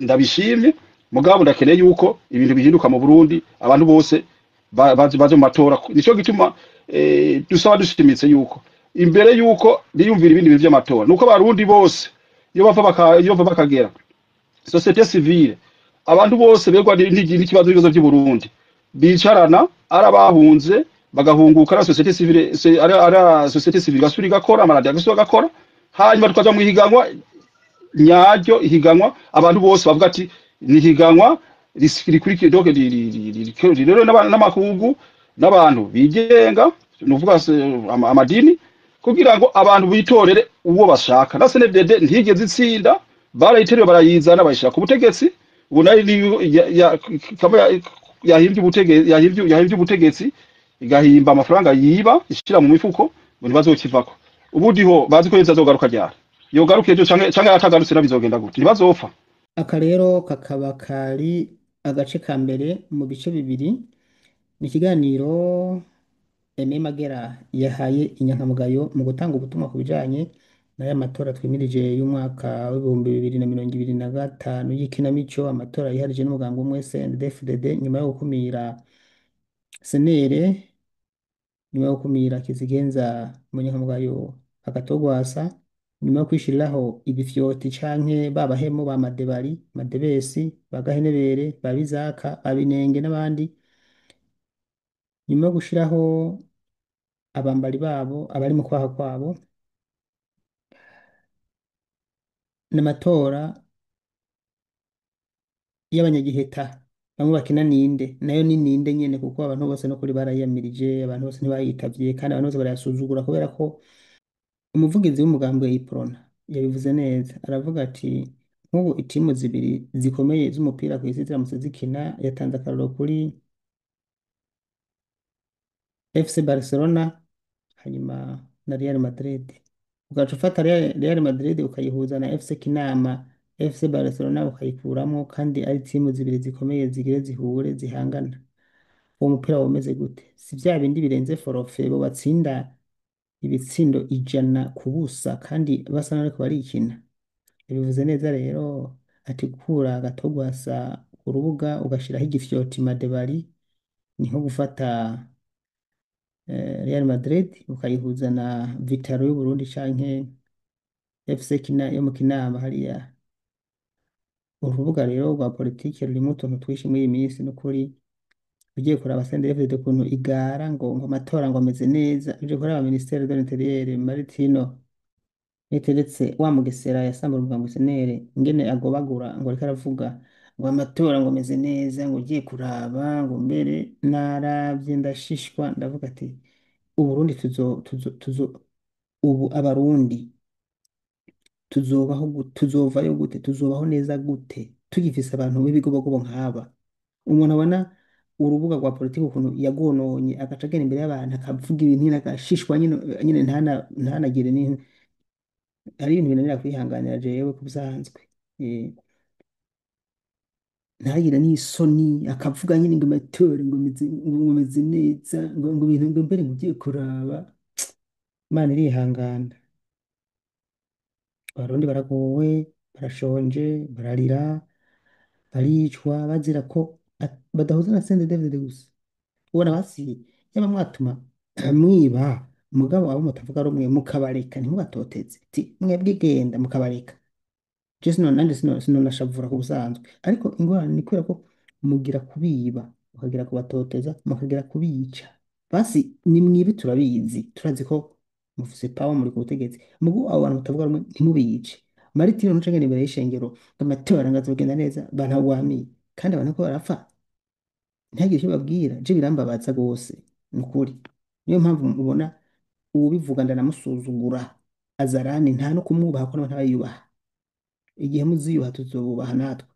ndabishimye, mugabo ndakeneye yuko ibintu bihinduka mu Burundi, abantu bose baje mu matora. Nico gituma dusaba dushimitse yuko imbere yuko biyumvira ibindi bintu vy'amatora, nuko Abarundi bose iyo bava bakagera, société civile, abantu bose begwa n'ikibazo, ibibazo by'u Burundi, bicarana, ari abahunze bagahunguka, ari société civile, ari société civile gasubira igakora, amaradiyo agasubira agakora, hanyuma tukaja mu ihiganwa nyaryo, ihiganwa abantu bose bavuga ati ni ihiganwa rikurikira, donc rero n'amakungu n'abantu bigenga, ni ukuvuga amadini, kugira ngo abantu bitorere uwo bashaka. Na CNDD ntigeze itsinda, barayiteruye, barayizana, bayishira ku butegetsi. Ubu nayo niyo kama yahimbye ubutegetsi, yahimbye ubutegetsi, igahimba amafaranga yiba ishira mu mifuko ngo ntibazokivako. Ubundi ho bazi ko azogaruka ryari? Yogaruka ejo canke atagarutse, nabizogenda gute? Ntibazopfa. Aka rero kakaba kari agace ka mbere mu bice bibiri. Ni ikiganiro Aimé Magera yahaye inyankamugayo mu gutanga ubutumwa ku bijanye n'aya matora twimirije y'umwaka w'2025 y'ikinamico, amatora yiharije n'umugambi umwe CNDD-FDD, nyuma yo gukumira CNL, nyuma yo gukumira Kizigenza, umunyankamugayo. Agatogwasa nyuma yo kwishiriraho ibifyoti canke babahemo ba Madebari, Madebesi, ba Gahenebere, ba Bizaka, ba Binenge n'abandi, nyuma yo gushiraho abambari babo abari mu kwaha kwabo, n'amatora y'abanyagiheta bamwe bakina ninde nayo ni ninde nyene, kuko abantu bose no kuri barayiyamirije, abantu bose ntibayitavye kandi abantu bose barayasuzugura kubera ko umuvugizi w'umugambwe Iprona yabivuze neza, aravuga ati nk'ubu itimu zibiri zikomeye z'umupira kw'isi ziramutse zikina, yatanze akarorero kuri FC Barcelona hanyuma na Real Madrid, ugaca ufata Real Madrid ukayihuza na FC Kinama, FC Barcelona ukayikuramwo, kandi ari timu zibiri zikomeye zigire zihure zihangana, uwo mupira womeze gute? Si vya bindi birenze forofe bo batsinda ibitsindo 100-0 kandi basa n'abariko barikina. Yabivuze neza rero ati gukura Agatogwasa ku rubuga ugashiraho igifyoti Madebari ni nko gufata Real Madrid ukayihuza na Vitaro y'Uburundi canke FC Kina yo mu Kinama hariya. Urubuga rero rwa politike rurimwo utuntu twinshi muri iyi minsi, n'ukuri ugiye kuraba CNDD-FDD ukuntu igara ngo amatora ngo ameze neza, ugiye kuraba ministère de l'intérieur Martino niteretse wa Mugesera yasambura umugambi senere ingene agobagura ngo ariko aravuga ngo amatora ngo ameze neza, ngo ugiye kuraba ngo mbere naravye ndashishwa ndavuga ati Uburundi tuzo tuzo tuzo ubu abarundi tuzobaho tuzovayo gute, tuzobaho neza gute tugifise abantu b'ibigobogobo nk'aba? Umuntu abona urubuga rwa politiki ukuntu yagononye agaca agenda imbere y'abantu akavuga ibintu nyine agashishwa nyine nyine ntanagire ni hari ibintu binanira kwihanganira jewe kubusanzwe, eh, ntagire n'isoni akavuga nyine ngo amatora ngo meze neza ngo ibintu ngo mbere ngo ugiye kuraba. Imana irihangana, abarundi baragowe, barashonje, bararira, baricwa bazira ko badahuza na CNDD-FDD gusa. Ubona basi yaba mwatuma mwiba mugabo abo mutavuga rumwe mukabareka ntimubatoteze, ti mwebwe genda mukabareka. Je sino nanje sino sinonashavura ku busanzwe, ariko ingorane ni kubera ko mugira kubiba mukagira kubatoteza mukagira kubica. Basi ni mwibe turabizi, turazi ko mufise power muri ku butegetsi, mugu abo bantu mutavuga rumwe ntimubice. Maritino ntucengene imbere y'ishengero ngo amatora ngo azogenda neza, bantagwamiye kandi abantu ko barapfa ntihagire icyo babwira. Je birambabaza gose nukuri, niyo mpamvu mubona uwubivuga ndanamusuzugura azarani nta no kumwubaha ko n'abantu ntabayubaha. Igihe muziyubaha tuzobubaha natwe.